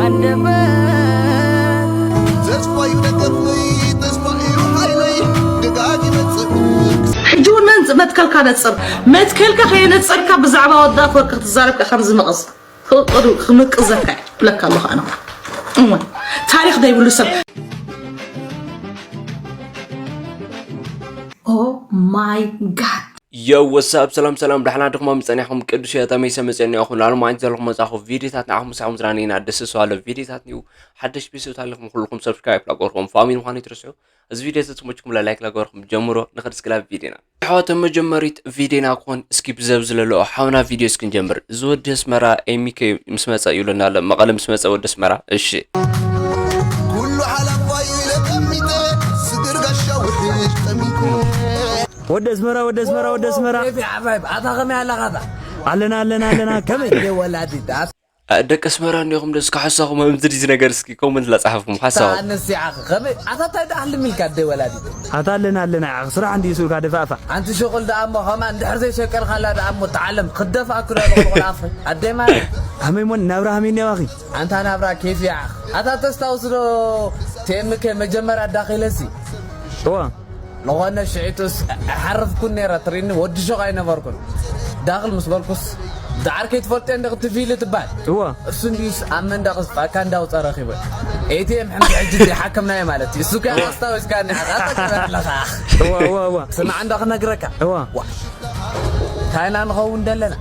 ኣንደበት ተስፋ እዩ ደገፍይ፣ ተስፋ እዩ ሓይለይ፣ ደጋግ ይመጽእ። ሕጂ እውን መንጽ መትከልካ ነጽር። መትከልካ ከየነጸርካ ብዛዕባ ወዳት ወርቂ ክትዛረብ ከ ከም ዝምቕዝ ክምቅዘካ እየ ብለካ ኣለኹ ኣነ። እወ፣ ታሪኽ ዘይብሉ ሰብ። Oh my God። ዮ ወሳብ ሰላም ሰላም ዳሕና ድኹም ጸኒሕኩም ቅዱስ እየ ተመይሰ መጸኒ ኣኹ ላልማይት ዘለኹም መጻኹ ቪዲዮታት ንዓኹም ምሳኹም ዝራኒና ደስ ስዋለ ቪዲዮታት ኒው ሓደሽ ቢስት ኣለኹም ኩልኩም ሰብስክራይብ ላገርኩም ፋሚሊ ምዃኑ ይትረስዑ። እዚ ቪዲዮ ተጽሞችኩም ላይክ ላገርኩም ጀምሮ ንኽድ ስክላ ቪዲዮና ኣሕዋተ መጀመሪት ቪዲዮና ክኾን እስኪ ብዘብ ዝለለኦ ሓውና ቪዲዮ እስኪ ንጀምር። እዚ ወዲ ኣስመራ ኤሚከ ምስ መጸ ይብለና ኣሎ መቐለ ምስ መጸ ወዲ ኣስመራ እሺ። ኩሉ ሓላፋይ ኢለ ቀሚጠ ስግር ጋሻ ውሕጅ ጠሚተ ወደ ኣስመራ ወደ ኣስመራ ወደ ኣስመራ ኬፍ ዓባይ ኣታ ከመይ ኣለኻታ ኣለና ኣለና ኣለና ከመይ ወላዲት ደቂ ኣስመራ እንዲኹም ደስ ካሓሳኹም ኣብ ዝድዚ ነገር እስኪ ኮመንት ላጻሓፍኩም ሓሳኹም ኣነስ ይዓኽ ከመይ ኣታ እንታይ ደኣ ህልም ኢልካ ኣደይ ወላዲት ኣታ ኣለና ኣለና ያዕ ስራሕ እንዲ ሱልካ ደፋእፋ ኣንቲ ሸቁል ደኣ እሞ ከማ እንድሕር ዘይሸቀልካላ ደኣ እሞ ተዓለም ክደፋእኩ ዶ ኣለኹ ኣፍ ኣደይ ማለት ሃመይ ሞን ናብራ ሃመይ ኔዋኺ ኣንታ ናብራ ኬፍ ይዓኽ ኣታ ተስታውስ ዶ ቴምከ መጀመርያ ዳኺለሲ እዋ ዝኾነ ሽዒቱስ ሓረፍኩን ነይረ ትሪኒ ወዲ ሾቕ ኣይነበርኩን ዳኽል ምስ በልኩስ ዳዓርከይ ትፈልጦ እንደ ክትፊል ትባል እዋ እሱ እንዲዩስ ኣብ መንደቕ ዝፋካ እንዳውፀ ረኺቡ ኤቲኤም ሕምቲ ሕጂ ዘይሓከምናዮ ማለት እዩ እሱ ከ ኣስታዊስካ ኣለኻ እዋ እዋ እዋ ስማዕ እንዳ ክነግረካ እዋ ታይና ንኸውን ደለና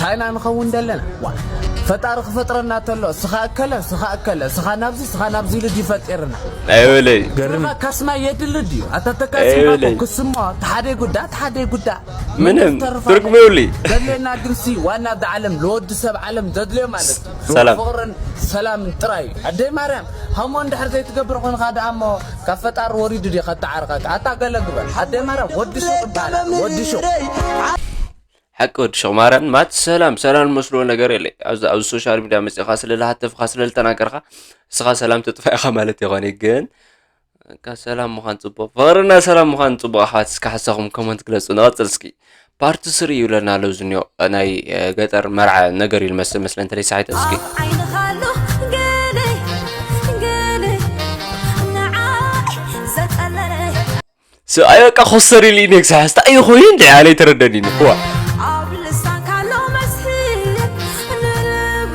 ታይና ንኸውን ደለና ዋ ፈጣሪ ክፈጥረና ተሎ ስኻ እከለ ስኻ እከለ ስኻ ናብዚ ስኻ ናብዚ ኢሉ ድዩ ፈጢርና ኣይበለይ ገርም ስኻ ካስማ የድሊ ድዩ ኣታ ተካሲማ ኣይበለይ። ክስሞ ተሓደ ጉዳ ተሓደ ጉዳ ምንም ተርፋ ትርጉም የብሉይ ዘድልየና ግንሲ ዋና ኣብዚ ዓለም ንወዲ ሰብ ዓለም ዘድልዮ ማለት እዩ ሰላም። ፍቕርን ሰላምን ጥራይ እዩ ኣደይ ማርያም ሃሞ እንድሕር ዘይትገብር ኮንካ ደኣ እሞ ካብ ፈጣሪ ወሪዱ ድዩ ከተዓርቀካ ኣታ ገለ ግበር ኣደይ ማርያም ወዲ ሱቕ ይበሃል ወዲ ሱቕ ሓቂ ወዲ ሸቕ ማርያም ማት ሰላም ሰላም መስሎ ነገር የለ ኣብዚ ኣብዚ ሶሻል ሚድያ መፂኻ ስለ ዝሃተፍካ ስለ ዝተናገርካ እስኻ ሰላም ተጥፋ ኢኻ ማለት ይኾነ ግን በቃ ሰላም ምዃን ፅቡቕ ፍቕርና ሰላም ምዃን ፅቡቕ ኣሕዋት እስካ ሓሳኹም ኮመንት ግለፁ ንቐፅል እስኪ ፓርቲ ስሪ ይብለና ኣሎ ዝኒኦ ናይ ገጠር መርዓ ነገር እዩ ዝመስል መስለ እንተደይ ሳሒተ እስኪ ዓይንኻ ኣሎ ገለ ገለ ንዓይ ዘጠለለ ሰብኣይ በቃ ኮስተር ኢሉ እዩ ነግሳ ስታ እዩ ኮይኑ እንደ ያለ ተረደኒ ዋ ኣብ ልሳንካ ኣሎ መስሕብ ንልብ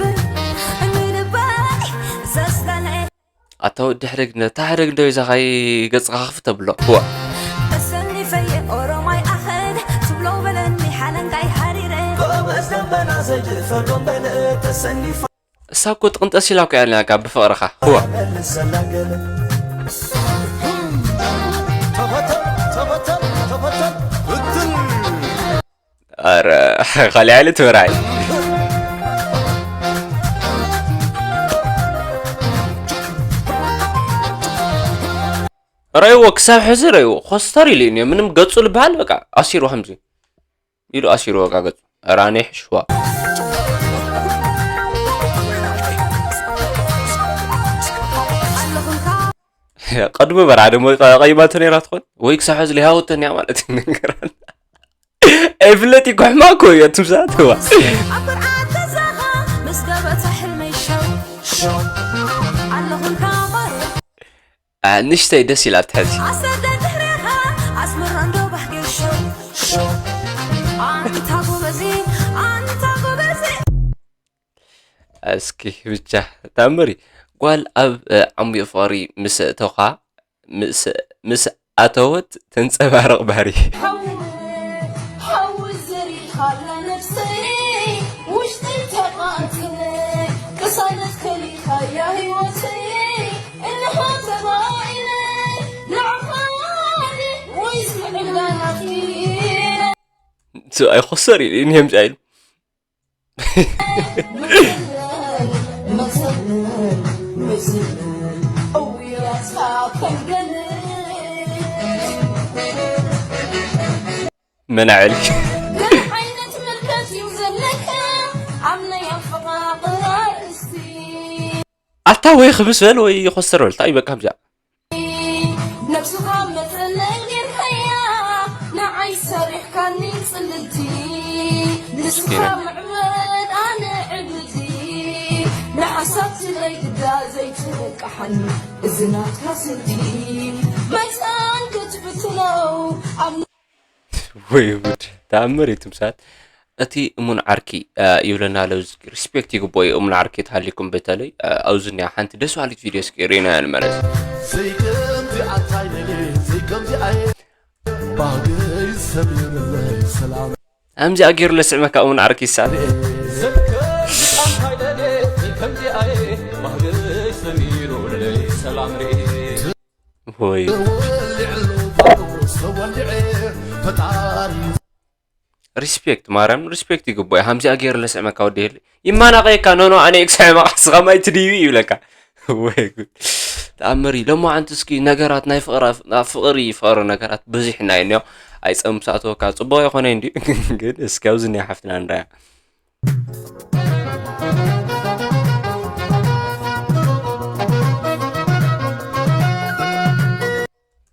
ንልበይ ዘስለለ ኣታ ወዲ ሕደግ ነታ ሕደግ እንደ ይዛኻይ ገጽኻ ክፍተ ብሎ ዋ ተሰኒፈየ ኦሮማይ ኣኸል ትብሎ በለኒ ሓለንጋይ ሃሪረ ጎበዝ ደንበና ዘይድፈር ጎንበል ተሰኒፋ እሳ እኮ ጥቕንጠስ ኢላ እኮ ያለ ያካ ብፍቕርኻ ዋ መልሰላገለ ተፈተል ተፈተል ተፈተል ብትን ኣረ ካልእ ዓይነት ምርኣይ ረይዎ ክሳብ ሕዚ ረይዎ ኮስተር ኢሉ እዩ ምንም ገጹ ዝበሃል በቃ ኣሲሩ ከምዚ ኢሉ ኣሲሩ በቃ ገጹ ራኔ ሕሽዋ ቅድሚ በራ ደሞ ቀይማቶ ነይራ ትኾን ወይ ክሳብ ሕዚ ሊሃወተን እያ ማለት እዩ ነገራን ኣይፍለጥ ይኮሕማ እኮ እዩ ኣቱም ሰባት እዋ ኣብ ብርዓት ገዛኻ ምስ ገበታ ሕልመይ ሸው ሸው ኣለኹልካ ማር ንሽተይ ደስ ኢላ ትሕዚ ኣሰደ ድሕሬኻ ኣስመራ እንዶ ባህገ ሸው ሸው ኣንታ ጎበዚ ኣንታ ጎበዚ እስኪ ብቻ ታምሪ ጓል ኣብ ዓሙዮ ፍቕሪ ምስ እተኻ ምስ ኣተወት ተንጸባርቕ ባህሪ ሓዊ ዘሪኻላ ነፍሰይ ውሽጠይ ተቓትለ ቅሳነት ከሊኻያ ህይወተይ እንሆ ተባኢለ ንዓኻ ወይስ ምዕላናኺ ሰብኣይ ኮስተር ኢሉ እዩ ንሄምጫ ኢሉ መናዕሊ ኣታ ወይ ክምስ በል ወይ ይኾስተር በል ታይ በቃ ብዛ ነብስኻ መጠለል ጌርካያ ንዓይ ሰሪሕካኒ ጽልልቲ ንስኻ ምዕበድ ኣነ ዕብልቲ ንሓስ ሳትለይ ግዳ ዘይትነቅሓኒ እዚ ናትካ ስዲ መፃን ክትፍትነው ኣብ ወይ ጉድ፣ ተኣምር እዩ። ትምሳት እቲ እሙን ዓርኪ ይብለና ኣሎ። ሪስፔክት ይግቦ እዩ እሙን ዓርኪ ተሃሊኩም። በተለይ ኣብዚ ኒያ ሓንቲ ደስ ባሃሊት ቪድዮ እስኪ ርኢና ንመለስ። ከምዚኣ ገይሩ ለስዕመካ እውን ዓርኪ ይሳል። ወይ ሪስፔክት ማርያም ሪስፔክት ይግባእ። ከምዚኣ ገይሩ ለስዕመካ ወዲ ህሊ ይማናቐየካ። ኖኖ ኣነ ክስዕመካ ስኻ ማይ ትድዩ ይብለካ። ወይ ጉድ ተኣምር እዩ። ሎማዓንቲ እስኪ ነገራት ናይ ፍቕሪ ፍቕሪ ፍቕሪ ነገራት በዚሕና እዩ እኒኦ። ኣይፀምሳእተወካ ፅቡቕ ይኾነ እንዲ ግን እስኪ ኣብዚ እኒኣ ሓፍትና ንራያ።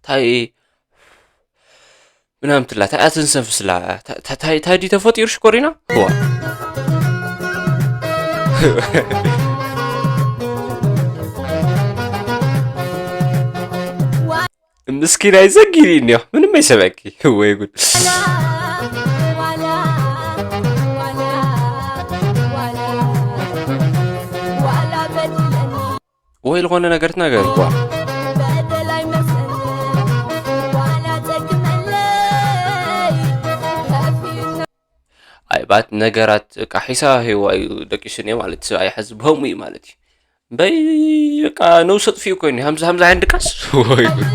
ታይ ምናምን ትላ ታይ ኣትንሰፍስላ ታይ ድዩ ተፈጢሩ ሽኮሪና ዋ ምስኪናይ ዘጊኒ እኒዮ ምንም ኣይሰበኪ ወይ ጉድ ወይ ዝኾነ ነገር ትናገር እኳ ኣይባት ነገራት ቃሒሳ ሄዋ እዩ ደቂሱ እኒኦ ማለት ሰብ ኣይሓዝብሆም እዩ ማለት እዩ እምበይ በቃ ነብሱ ኣጥፊኡ ኮይኑ ሃምዛ ሃምዛ ዓይን ድቃስ ወይ ጉድ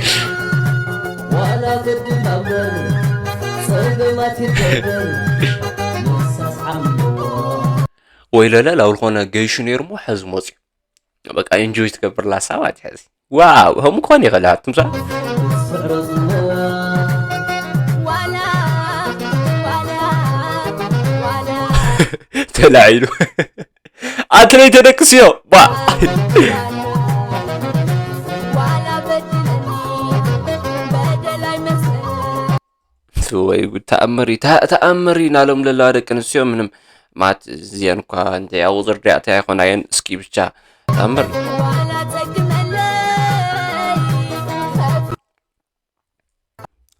ዋላ ገድል ኣበር ጸገማት ይደበር ንሳስ ዓምዎ ወይ ለለ ላው ዝኾነ ገይሹ ነይሩ ሞ ሕዚ መፅዩ በቃ ኢንጆይ ትገብርላ ሳባት ሕዚ ዋው ከም ክኾን ይኽእል ኣቱም ሳ ስዕሮ ዝመዋ ዋላ ዋላ ዋላ ተላዒሉ ኣትለይ ተደቅስዮ ባ ወይ ጉድ ተኣምር እዩ፣ ተኣ- ተኣምር እዩ ናሎም ለለዋ ደቂ ኣንስትዮ ምንም ማት እዚአን እኳ እንታይ ኣውፅር ዲያታ ኣይኮናየን እስኪ ብቻ ተኣምር እዩ።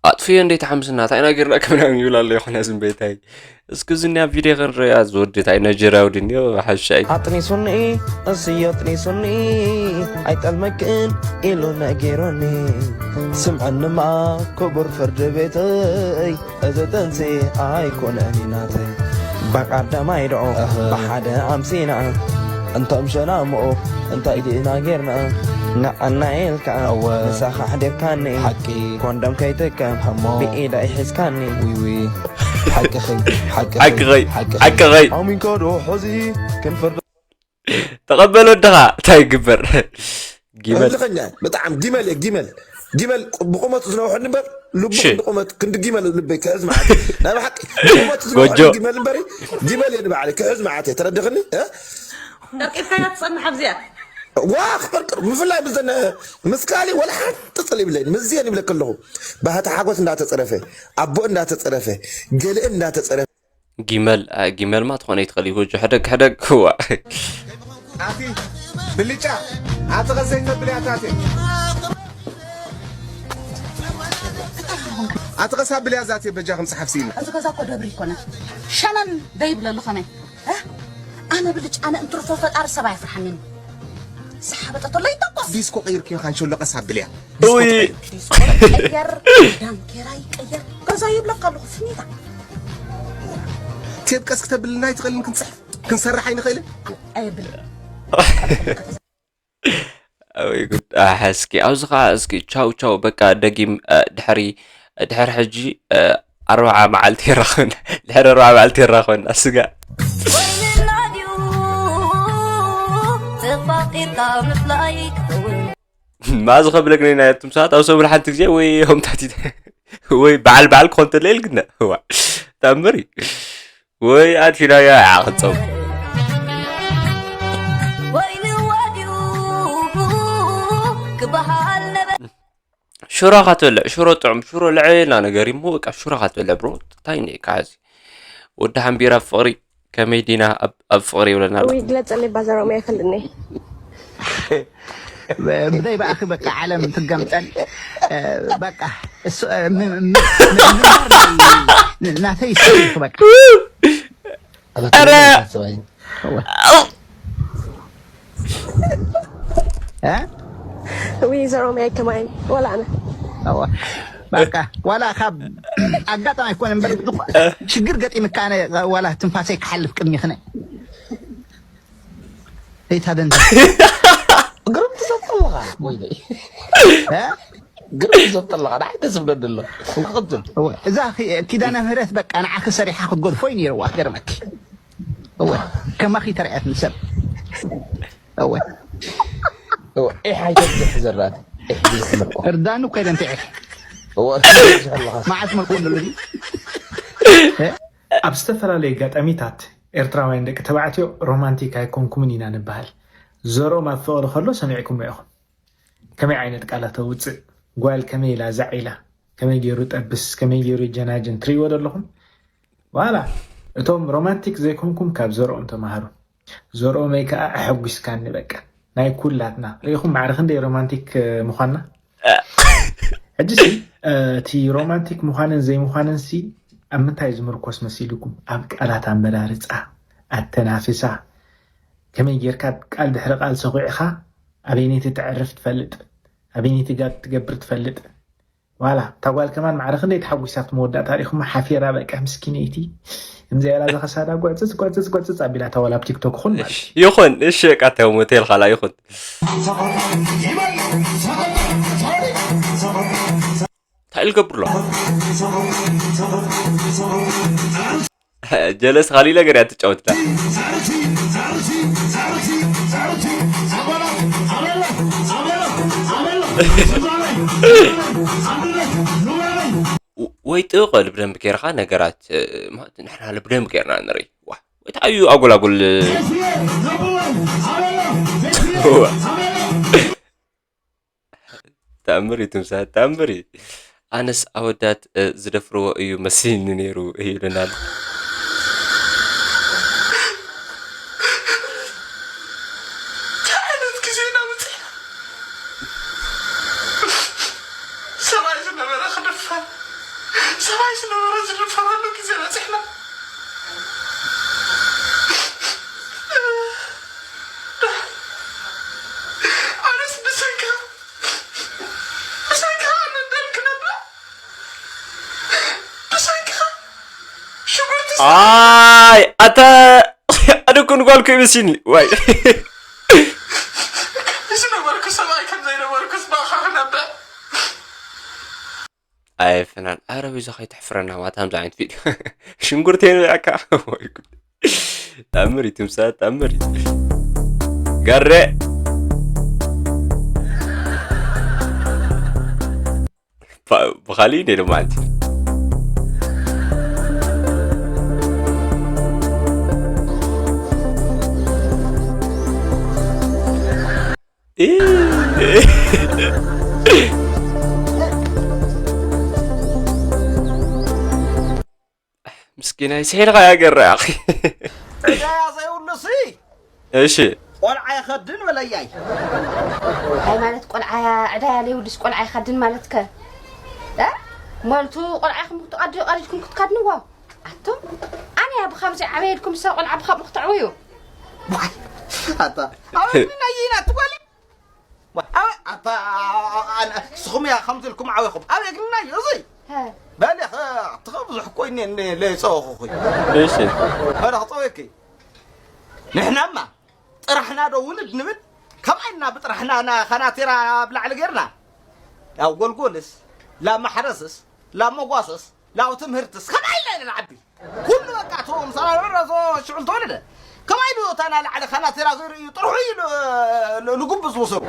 ኣጥፍዮ እንዴት ሓምስና ታይ ናገርና ከምናም ይብላ ኣሎ ይኾነ ዝም ቤታይ እስኪ ዝኒያ ቪድዮ ክንሪያ ዝወድት ኣይ ነጀራዊ ድንዮ ሓሻይ ኣጥኒሱኒ እስዮ ኣጥኒሱኒ ኣይጠልመክን ኢሉ ነጊሩኒ ስምዐንማ ክቡር ፍርዲ ቤተይ እዚ ጥንሲ ኣይኮነን ናተይ ብቐዳማይ ዶ ብሓደ ኣምሲና እንቶም ሸናምኡ እንታይ ድእና ጌርና ንዓና ኢልካ ምሳኻ ኣሕዲርካኒ ሓቂ ኮንዶም ከይጥቀም እሞ ብኢደይ ሒዝካኒ ዊዊ ሓቅኺ ሓቅኺ ሓቅኺ ሓቅኺ ኣሚንካ ዶ ሐዚ ክንፈርዶ ተቐበል ወድኻ እንታይ ይግበር ጊመል እልኸኛ ብጣዕም ጊመል እየ ጊመል ጊመል ብቁመቱ ዝነውሐኒ እምበር ልቡ ክንዲ ቁመት ክንዲ ጊመል ልበይ ክሕዝ መዓት ናይ ብሓቂ ብቁመቱ ዝነውሐኒ ጊመል እምበሪ ጊመል እየ ንባዕለይ ክሕዝ መዓት እየ ተረድኽኒ እ? ደቂስካያ ትጸንሕ ኣብዚኣ ዋ ክቅርቅር ብፍላይ ብዘን ምስ ካሊ ወላ ሓንቲ ጽል ይብለኒ ምስዚአን ይብለክ ኣለኹ ባህቲ ሓጎስ እንዳተጸረፈ ኣቦ እንዳተጸረፈ ገለእን እንዳተጸረፈ ጊመል ጊመልማ ትኾነ ይትኽእል እዩ ጎጆ ሕደግ ሕደግ ክዋ ኣቲ ብልጫ ኣቲ ቐዘይ ተብልያ ታቴ ኣቲ ቐሳ ብልያ ዛቴ በጃ ከም ጸሓፍ ሲኢና እዚ ገዛ እኮ ደብሪ ይኮነ ሸነን ደይብለሉ ከመይ ኣነ ብልጫ ኣነ እንትርፎ ፈጣሪ ሰብ ኣየፍርሓንን ዝሓበጠ ተሎ ይተኮስ ዲስኮ ቀይርክዮ ካንሸሎ ቐሳ ብልያ እውይ ቀየር ዳንኬራ ይቀየር ገዛ ይብለካ ኣለኹ ፍኒታ ቴብ ቀስ ክተብልና ኣይትኽእልን ክንፅሕፍ ክንሰርሕ ኣይንኽእልን ኣየብል ወይ ጉድ ኣሕ እስኪ ኣብዚ ከዓ እስኪ ቻው ቻው በቃ ደጊም ድሕሪ ድሕሪ ሕጂ ኣርባዓ መዓልቲ ይራኸብና ድሕሪ ኣርባዓ መዓልቲ ይራኸብና ስጋ ማዚ ከብለግነይ ናይ ኣቱም ሰባት ኣብ ሰሙን ሓንቲ ግዜ ወይ ሆምታት ወይ በዓል በዓል ክኾን ተለየ ኢልግነ እዋ ተኣምር እዩ ወይ ኣድፊናዮ ኣያ ክፀው ሽሮ ካትበልዕ ሽሮ ጥዑም ሽሮ ልዕልና ነገር እሞ በቃ ሽሮ ካትበልዕ ብሮ እንታይ ነ ካዚ ወዲ ሓምቢራ ፍቕሪ ከመይ ዲና ኣብ ኣብ ፍቕሪ ይብለና ኣሎ። ወይ ግለጸለይ ባዛሮም ኣይፈልጥኒ። ብደይ ብኣኺ በቃ ዓለም ትገምጠል። በቃ እሱ ም- ም- ም- ምንባር ናይ- ናተይ ስሪክ በቃ ኧረ እ? ወይ ዘሮም ኣይከማይ ወላ ኣነ እወ። በቃ ዋላ ካብ ኣጋጣሚ ኣይኮነ እምበር ሽግር ገጢምካ ኣነ ዋላ ትንፋሰይ ክሓልፍ ቅድሚ ክነ እይታ ደንተ ግርም ትሰጥ ኣለኻ ወይለይ እ? ግርም ትሰጥ ኣለኻ ንዓይ ደስ ብለኒ ኣሎ ክቕፅል እወ። እዛ ኪ- ኪዳነ ምህረት በቃ ንዓኺ ሰሪሓ ክትገድፎ እዩ ነይርዋ ክገርመኪ እወ። ከማኺ ተረኣየት ንሰብ እወ። እወ፣ ዒሕ ኣይተብዝሕ ዘራት ዒሕ ብዙሕ መልቆ እርዳኑ እኮ ኢለን ትዕሕ እወ፣ ብዙሕ ኣለኻ መዓት መልቁ ንሉ ኣብ ዝተፈላለዩ ኣጋጣሚታት ኤርትራውያን ደቂ ተባዕትዮ ሮማንቲክ ኣይኮንኩምን ኢና ንበሃል። ዘርኦም ኣብ ፍቕሪ ከሎ ሰሚዕኩሞ ኢኹም። ከመይ ዓይነት ቃላት ተውፅእ፣ ጓል ከመይ ኢላ ዛዕ ኢላ፣ ከመይ ገይሩ ጠብስ፣ ከመይ ገይሩ ጀናጅን ትርእይዎ ዶ ኣለኹም? ዋላ እቶም ሮማንቲክ ዘይኮንኩም ካብ ዘርኦም ተማሃሩ። ዘርኦመይ ከዓ ኣሐጒስካኒ በቃ ናይ ኩላትና ርኢኹም ማዕረ ክንደይ ሮማንቲክ ምዃንና። ሕጂ ሲ እቲ ሮማንቲክ ምዃንን ዘይምዃንን ሲ ኣብ ምንታይ ዝምርኮስ መሲልኩም? ኣብ ቃላት ኣመራርፃ፣ ኣተናፍሳ፣ ከመይ ጌርካ ቃል ድሕሪ ቃል ሰኺዕኻ ኣበይነይቲ ተዕርፍ ትፈልጥ፣ ኣበይነይቲ ጋብ ትገብር ትፈልጥ። ዋላ እታ ጓል ከማን ማዕረ ክንደይ ተሓጒሳ ኣብቲ መወዳእታ ሪኹማ ሓፊራ በቃ ምስኪነይቲ ከምዚኣ ኢላ ዘኸሳዳ ጓፅፅ ጓፅፅ ጓፅፅ ኣቢላታ ዋላ ኣብ ቲክቶክ ኹን ማለት እዩ። ይኹን እሺ በቃ ተው ሞቴል ኻላ ይኹን እንታይ ልገብርሎ ጀለስ ካሊእ ነገር እያ ትጫወትላ ወይ ጥቕ ልብ ደንብ ጌርኻ ነገራት ንሕና ልብ ደንብ ጌርና ንርኢ ወይ ተዓዩ ኣጉል ኣጉል ተኣምር እዩ ትምሳል ተኣምር እዩ ኣነስ ኣወዳት ዝደፍርዎ እዩ መሲልኒ ነይሩ እዩ ኢሉና ኣሎ ሰብኣይ ዝነበረ ክድፈር ሰብኣይ ዝነበረ ዝድፈረሉ ግዜ በፂሕና ኣነስ ብሰንካ ብሰንካ ኣነ ደልክ ነብራ ብሰንካ ሽጉርቲ ኣይ ኣታ ኣደኩን ጓልኩ ይብሲኒ ዋይ ዝነበርኩ ሰብኣይ ከም ዘይነበርኩስ ብኣኻ ክነብዕ ኣይ ፍናን ኣረ በይዛ ከይተሕፍረና ማታ ከምዚ ዓይነት ቪድዮ ሽንጉርቲ የንብዕካ ወይ ጉድ ተኣምር እዩ ትምሳ ተኣምር እዩ ገረ ብኻሊእ ነይ ድማ ኣንቲ ምስኪናይ ስሒልካ ያገራ ኣኺ እዳያ ዘይብሉሲ እሺ ቆልዓ ይኸድን በለያይ እንታይ ማለት ቆልዓ ዕዳያ ዘይብሉስ ቆልዓ ይኸድን ማለት ከ እ? ሞልቱ ቆልዓ ኢኹም ክትቀድዩ ቀዲድኩም ክትከድንዎ ኣቱም ኣነ እያ ብከምዚ ዓበየ ኢልኩም ሰብ ቆልዓ ብከምኡ ክትዕብዩ ኣታ ኣበይ ናይ ኢና ትጓሊ ኣበይ ኣታ ኣነ ስኹም እያ ከምዚ ኢልኩም ዓበይኹም ኣበይ ግን ናይ እዚ ሀ፣ በለ ትኸ ብዙሕ ኮይነ ለይፀወኹ እሺ በለ ክፀወኪ ንሕናማ ጥራሕና ዶ ውልድ ንብል ከማይ እና ብጥራሕና ና- ከናቲራ ኣብ ላዕሊ ጌርና ያው ጎልጎልስ ላብ ማሕረስስ ላብ መጓሰስ ላብ ትምህርትስ ከማይ ኢልና ኢና ንዓቢ ኩሉ በቃ እቶም ሰራሮ ሽዑል ተወለደ ከማይ ዶ እታ ና ላዕሊ ከናቲራ ገይሩ እዩ ጥርሑ እዩ ል- ል- ልጉብዝ ወሰሩ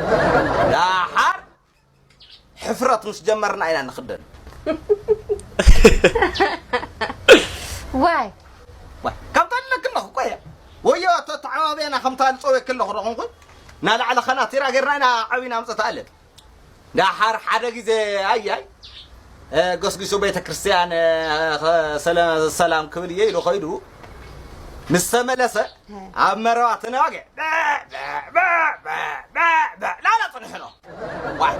ዳሓር ሕፍረት ምስ ጀመርና ኢና ንኽደን ዋይ ከምታ ኣለክ ኣለኹ ቆየ ወዮ ተተዓባበና ከምታ ልፀወ ከለኹ ረኹንኩ ናላዕሊ ኸናቲራ ጌርና ኢና ዓብና ምፀት ኣለን ዳሓር ሓደ ግዜ ኣያይ ገስጊሱ ቤተ ክርስቲያን ሰላም ክብል እየ ኢሉ ኸይዱ ምስ ተመለሰ ኣብ መረባ ተናዋግዕ ላላ ጽንሕኖ። ዋይ፣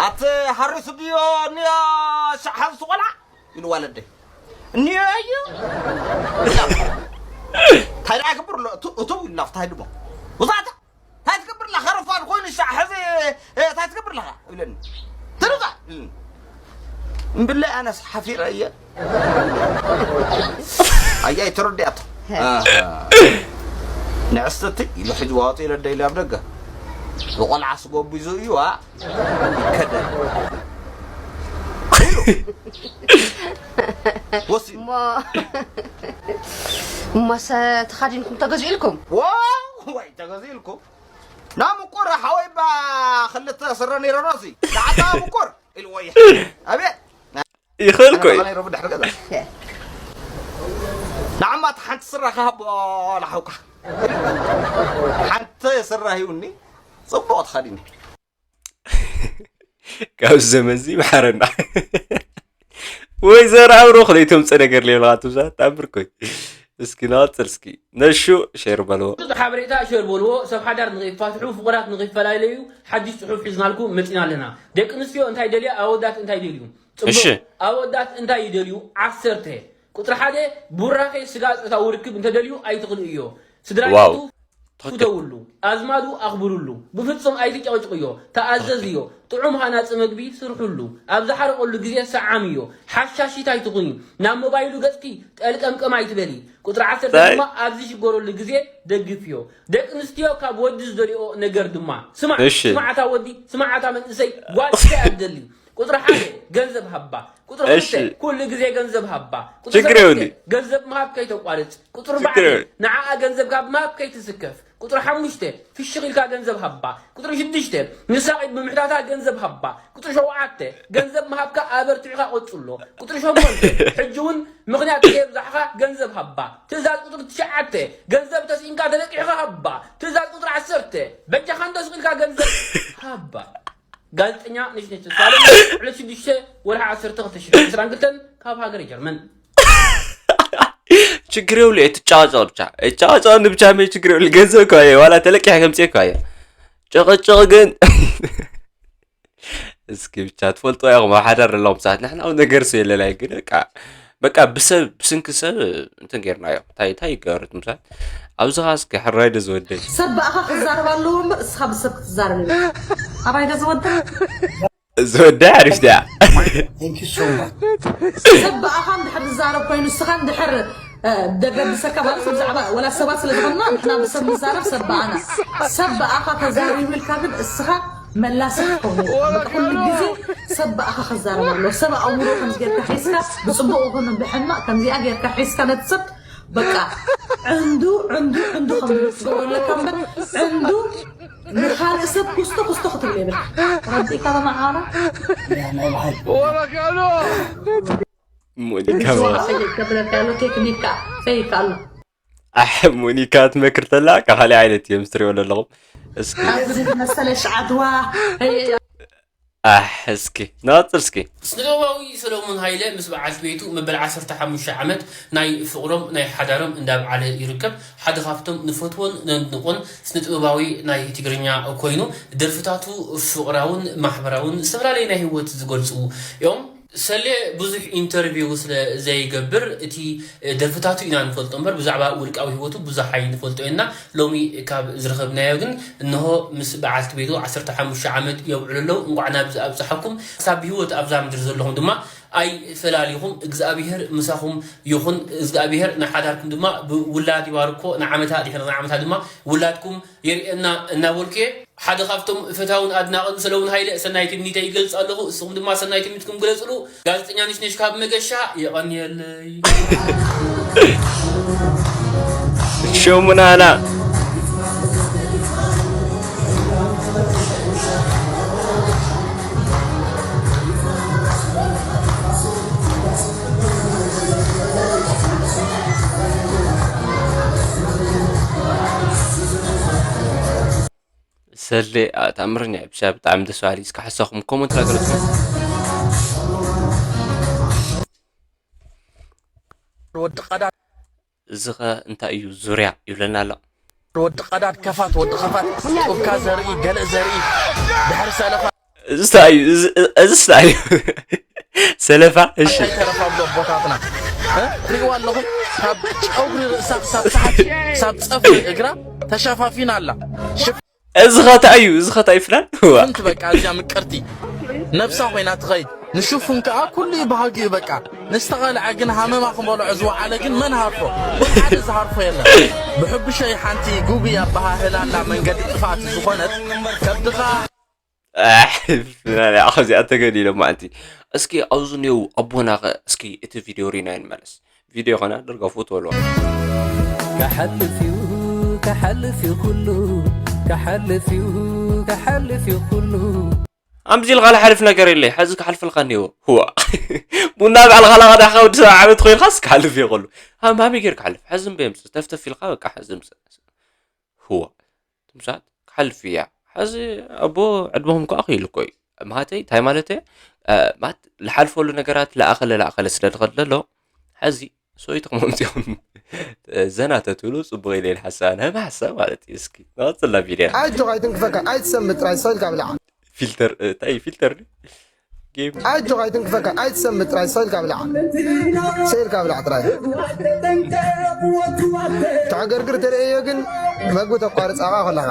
ኣቲ ሓሪሱ ድዮ እኒዮ ሻሕ ሓዝቲ ቆልዓ ኢሉ ዋለደይ። እኒዮ እዩ። እንታይ ደኣ ክብር ኣሎ? እቱ፣ እቱ ኢሉ ናብታ ሃይድሞ። ውጻእታ። እንታይ ትገብር ኣለኻ? ረፋድ ኮይኑ ሻዕ ሕዚ፣ እ፣ እንታይ ትገብር ኣለኻ? ይብለኒ። ትርፋ። እም። እምብለይ ኣነስ ሓፊረ እየ። ኣያይ ተረዲኣቶ። ኣሃ። ንዕስትቲ ኢሉ ሕጂ ዋጡ ኢለ ደይለ ኣብ ደገ። ብቆልዓ ስጎቡ ይዞ እዩ፣ ዋ። ይከደን። ኢሉ። ወሲኑ። እሞ፣ እሞሰ ተኻዲንኩም ተገዚእልኩም? ዋ፣ ወይ ተገዚእልኩም? ና ምቁር ሓወይ ባ ክልተ ስረ ነይረኖ ሲ። ንዓታ ምቁር ኢልዎ እየ። ኣቤት። ይኽእል እኮ እዩ። ኣነ ነይሮ ብድሕሪ ገዛ። ንዓማ እቲ ሓንቲ ስረ ክሃቦ ለሓውካ። ሓንቲ ስረ ሂውኒ። ጽቡቕ ተኸዲኒ። ካብ ዘመንዚ ይምሓረና። ወይ ዘርኣብ ሮኽ ለይተምፀ ነገር ሌብልኻ ትብዛ ታምር ኮይ። እስኪ ናወፅር እስኪ ነሹ ሼር በልዎ። ብዙሕ ሓበሬታ ሸር በልዎ። ሰብ ሓዳር ንኸይፋትሑ፣ ፍቑራት ንኸይፈላለዩ ሓድሽ ጽሑፍ ሒዝናልኩም መጺና ኣለና። ደቂ ኣንስትዮ እንታይ ደልያ፣ ኣወዳት እንታይ ደልዩ? ጽቡቕ። እሺ። ኣወዳት እንታይ ይደልዩ? ዓሰርተ። ቁጽሪ ሓደ፣ ቡራኼ ስጋ ጾታዊ ርክብ እንተደልዩ ኣይትኽልእዮ። ስድራ ዋው። ቤቱ ትኽክል። ፍተውሉ፣ ኣዝማዱ ኣኽብሩሉ፣ ብፍጹም ኣይትጨቕጭቕዮ፣ ተኣዘዝዮ፣ ጥዑም ሃናጺ መግቢ ስርሑሉ፣ ኣብ ዝሓረቐሉ ግዜ ሰዓምዮ፣ ሓሻሺት ኣይትኹኒ፣ ናብ ሞባይሉ ገጽኪ ጠልቀምቀም ኣይትበሊ። ቁጽሪ ዓሰርተ እንታይ? ድማ ኣብ ዝሽገረሉ ግዜ ደግፍዮ። ደቂ ኣንስትዮ ካብ ወዲ ዝደልዮ ነገር ድማ፣ ስማዕ፣ እሺ። ስማዕታ ወዲ፣ ስማዕታ መንእሰይ፣ ጓል እንታይ እያ ትደሊ? ቁጽሪ ሓደ ገንዘብ ሃባ። ቁጽሪ እሺ። ክልተ ኩሉ ግዜ ገንዘብ ሃባ። ቁጽሪ ችግር ሰለስተ የብሉን። ገንዘብ ምሃብ ከይተቋርጽ። ቁጽሪ ችግር ኣርባዕተ የብሉን። ንዓኣ ገንዘብ ካብ ምሃብ ከይትስከፍ። ቁጽሪ ሓሙሽተ ፍሽኽ ኢልካ ገንዘብ ሃባ። ቁጽሪ ሽዱሽተ ንሳ ኢድ ብምሕታታ ገንዘብ ሃባ። ቁጽሪ ሸውዓተ ገንዘብ ምሃብካ ኣበርቲዕካ ቀጽሎ። ቁጽሪ ሸሞንተ ሕጂ እውን ምኽንያት ከየብዛሕኻ ገንዘብ ሃባ። ትእዛዝ ቁጽሪ ትሽዓተ ገንዘብ ተስኢንካ ተለቂሕኻ ሃባ። ትእዛዝ ቁጽሪ ዓሰርተ በጃኻ እንተስቕ ኢልካ ገንዘብ ሃባ። ጋዜጠኛ ነሽነሽ ተስፋለም ዕለት ሽዱሽተ ወርሒ ዓሰርተ ክልተ ሽሕን ዕስራን ክልተን ካብ ሃገረ ጀርመን። ችግር የብሉ እየ፣ ትጫዋጫው ብቻ። እጫዋጫው ንብቻ መይ ችግር የብሉ፣ ገንዘብ እኮ እየ፣ ዋላ ተለቂሐ ከምጽእ እኮ እየ። ጭቕጭቕ ግን እስኪ ብቻ ትፈልጦ ኢኹም፣ ኣብ ሓዳር ዘለኹም ሰባት። ንሕና እውን ነገር ሰ የለናይ፣ ግን በቃ፣ በቃ ብሰብ፣ ብስንኪ ሰብ እንትን ጌርናዮ። እንታይ፣ እንታይ ይገበረት ምሳል? ኣብዚ ኸዓ እስኪ ሕራይ ዶ ዝወደይ? ሰብ ብኣኻ ክዛረብ ኣለዎ እምበር እስኻ ብሰብ ክትዛረብ የብልካ። ኣባይ ዶ ዝወደይ? ዝወደይ ሓሪፍ ድያ? Thank you so much። ሰብ ብኣኻ እንድሕር ዝዛረብ ኮይኑ፣ እስኻ እንድሕር፣ እ፣ ደገድሰካ ማለት ብዛዕባ ወላ ሰባት ስለ ዝኾንና ንሕና ብሰብ ንዛረብ ሰብ ብኣና። ሰብ ብኣኻ ተዛሪቡ ኢልካ ግን እስኻ መላሲ ክትከውን የብልካ። በቃ ኩሉ ግዜ ሰብ ብኣኻ ክዛረብ ኣለዎ። ሰብ ኣእምሮ ከምዚ ጌርካ ሒዝካ፣ ብጽቡቕ ይኹን ብሕማቕ ከምዚኣ ጌርካ ሒዝካ ነቲ ሰብ በቃ ዕንዱ፣ ዕንዱ፣ ዕንዱ ከም ዝብል ትገብሮ ኣለካ እምበር፣ ዕንዱ ንኻልእ ሰብ ኩስቶ፣ ኩስቶ ክትብል የብልካ። ረዲእካ በመዓራ? ያ፣ ናይ ብሓቂ። ሞኒካ ባ። ፌክ ከብለካ ኣሎ፣ ቴክኒክ ከኣ ፌክ ኣሎ። ኣሕ፣ ሞኒካ ትመክር ተላ፣ ካብ ካልእ ዓይነት እዮም ዝትሪእዎ ዘለኹም። እስኪ። ኣብዚ ዝመሰለ ሸዓትዋ፣ ኣሕ፣ እስኪ፣ ንቐጽል እስኪ። ስነ-ጥበባዊ ሰሎሞን ሃይለ ምስ በዓልቲ ቤቱ መበል ዓሰርተ ሓሙሽተ ዓመት ናይ ፍቕሮም ናይ ሓዳሮም እንዳብዓለ ይርከብ። ሓደ ካብቶም ንፈትዎን ነድንቖን ስነ-ጥበባዊ ናይ ትግርኛ ኮይኑ፣ ደርፍታቱ ፍቕራውን ማሕበራውን ዝተፈላለየ ናይ ህይወት ዝገልጹ እዮም። ሰሌ ብዙሕ ኢንተርቪው ስለ ዘይገብር፣ እቲ ደርፍታቱ ኢና ንፈልጦ እምበር፣ ብዛዕባ ውልቃዊ ህይወቱ ብዙሕ ኣይንፈልጦ ኢና። ሎሚ ካብ ዝረኸብናዮ ግን፣ እንሆ ምስ በዓልቲ ቤቱ ዓሰርተ ሓሙሽተ ዓመት የብዕሉ ኣለዉ። እንቋዕ ናብዚ ኣብጽሓኩም። ክሳብ ብህይወት ኣብዛ ምድሪ ዘለኹም ድማ፣ ኣይፈላሊኹም። እግዚኣብሄር ምሳኹም ይኹን። እግዚኣብሄር ንሓዳርኩም ድማ ብውላድ ይባርኮ። ንዓመታ ድሕሪ ንዓመታ ድማ ውላድኩም የርእየና እናበልኩ እየ። ሓደ ካብቶም ፈታውን ኣድናቕን ሰለሙን ሃይለ ሰናይ ትምኒተይ ይገልጽ ኣለኹ። እስኹም ድማ ሰናይ ትምኒትኩም ግለጽሉ። ጋዜጠኛ ንሽነሽ ካብ መገሻ፣ የቐንየለይ። ሸሙናና። ሰሌ፣ ኣ፣ ተኣምረኛ እዩ። ብቻ ብጣዕሚ ደስ በሃሊ። እስከ ሓሳኹም ኮመንት ላገለጽኩም። ወዲ ቀዳ እዚ ኸ እንታይ እዩ ዙርያ ይብለና ኣሎ። ወዲ ቀዳድ ከፋት፣ ወዲ ከፋት፣ ጡብካ ዘርኢ፣ ገለ ዘርኢ፣ ድሕሪ ሰለፋ። እዚ እንታይ እዩ? እዚ እንታይ እዩ? ሰለፋ። እሺ። ተረፋ ብሎ ኣቦታትና እ? ትሪእዋ ኣለኹም? ካብ ጨጉሪ ርእሳ ክሳብ ታሕቲ፣ ክሳብ ጸፍሪ እግራ ተሸፋፊና ኣላ። ሽፍ- እዚ ኸታ እዩ፣ እዚ ኸታ እዩ ፍላን። ዋ። ሽፍንቲ በቃ እዚኣ ምቅርቲ ነብሳ ኮይና ትኸይድ። ንሽፉን ከኣ ኩሉ እዩ ባህጊኡ በቃ። ንዝተቐልዐ ግን ሃመማ ክመልዖ ዝወዓለ ግን መን ሃርፎ? ወላ ሓደ ዝሃርፎ የለን። ብሕቡሸይ ሓንቲ ጉጉይ ኣበሃህላ ኣላ መንገዲ ጥፍኣት ዝኾነት ከብድኻ ኣሕ፣ ፍላን፣ ኣኸዚኣ ተገዲሎም ማዕንቲ። እስኪ ኣብዚ ኔው ኣቦና ኸ እስኪ እቲ ቪድዮ ሪና ይንመለስ። ቪድዮ ኸና ደርገፉ ትበልዋ። ክሓልፍ እዩ ክሓልፍ እዩ ኩሉ ክሓልፍ እዩ ክሓልፍ እዩ ኩሉ ኣምዚ ኢልካ ዝሓልፍ ነገር የለ። ሕዚ ክሓልፈልካ እኒዎ። ህዋ። ቡና ባዕልኻ ላኻ ዳኻ ወዲ ሰብ ዓመት ኮይንካስ ክሓልፍ እዩ ኩሉ። ሃምሃሚ ጌርካ ሓልፍ። ሕዚ እምበ የምጽእ። ተፍተፍ ኢልካ በቃ ሕዚ እምጽእ። ህዋ። ትምሳት ክሓልፍ እያ። ሕዚ ኣቦ ዕድመኹም ከኣ ክኢሉ እኮ እዩ። ማለተይ፣ እንታይ ማለት እየ? እ፣ ማለት፣ ልሓልፈሉ ነገራት ለኣኸለ ለኣኸለ ስለ ዝኸድ ዘሎ፣ ሕዚ ሰበይትኹም ኣምጺኹም ዘና ተትብሉ ጽቡቕ ኢለ ኢለ ሓሳብ፣ ናይ ሓሳብ ማለት እዩ። እስኪ፣ ንቐጽል ናብ ቪድዮ። ኣጆኻ ኣይትንክፈካን፣ ኣይትሰምጥ ጥራይ፣ ሰው ኢልካ ብልዓ። ፊልተር፣ እ፣ እንታይ ፊልተር ድዩ? ጌም። ኣጆኻ ኣይትንክፈካን፣ ኣይትሰምጥ ጥራይ፣ ሰው ኢልካ ብልዓ። ሰው ኢልካ ብልዓ ጥራይ። ተዕገርግር ተርእዮ ግን መግቢ ተቋርጻኻ ከለኻ።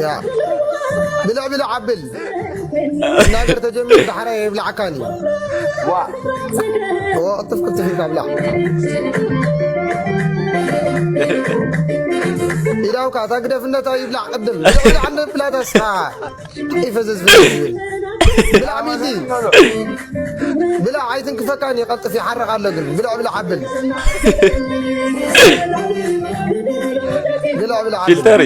ያ። ብልዕ ብልዕ ኣብል። እናገር ተጀሚሩ ዳሕራይ የብልዓካን እዩ። ዋ። ዋ፣ ቅልጥፍ ቅልጥፍ ኢልካ ብላዕ። ኢዳውካ፣ እታ ግደፍነታ ይብላዕ ቅድም። ብልዕ ብልዕ እንደ ብላታ ስኻ። ይፈዘዝ ፈዘዝ ይብል። ብላዕ ሚሊ። ብላዕ ኣይትንክፈካን ይቐልጥፍ ይሓርቕ ኣሎ ግን። ብልዕ ብልዕ ኣብል። ብልዕ ብልዕ ኣብል። ፊልተሪ።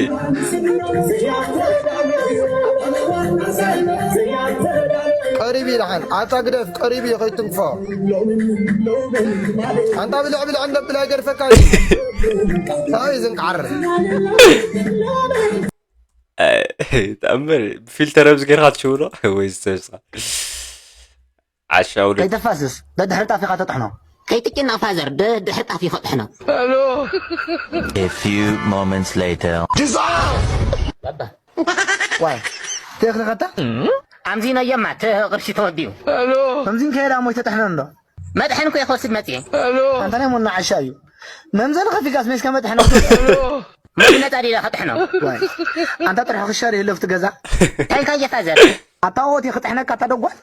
ቀሪብ ኢልሓን ኣታ ግደፍ ቀሪብ እዩ ከይትንክፎ ኣንታ ብልዕ ብልዕ እንደብል ኣይገድፈካን እዩ ኣይ ዝንቃር ተኣምር ብፊልተር ኣብዚ ጌርካ ትሽውሎ ወይ ዝተስኻ ዓሻው ደ ከይተፋስስ ደድሕሪ ጣፍ ኢኻ ተጥሕኖ። ከይትጭነቕ ፋዘር፣ ደድሕሪ ጣፍ ኢኻ ተጥሕኖ። A few moments later. ባባ ዋይ ተኽልኸታ ኣምዚኖ የማ እቲ ቅርሺ ተወዲኡ። ከምዚን ከየዳ ሞይ ተጥሕኖ እንዶ። መጥሐን እኮ ክወስድ መጽየ። ኣንታ ናይ ሞና ዓሻ እዩ። መምዘኒ ከፊልካስ ሜስካ መጥሐን መግነጻ ዲዳ ከጥሕኖ። ዋይ ኣንታ ጥርሑ ክሻር የለ ኣብቲ ገዛ። ታይካ የፋዘር። ኣታ ኦት ክጥሕነካ ኣታ ደጓል።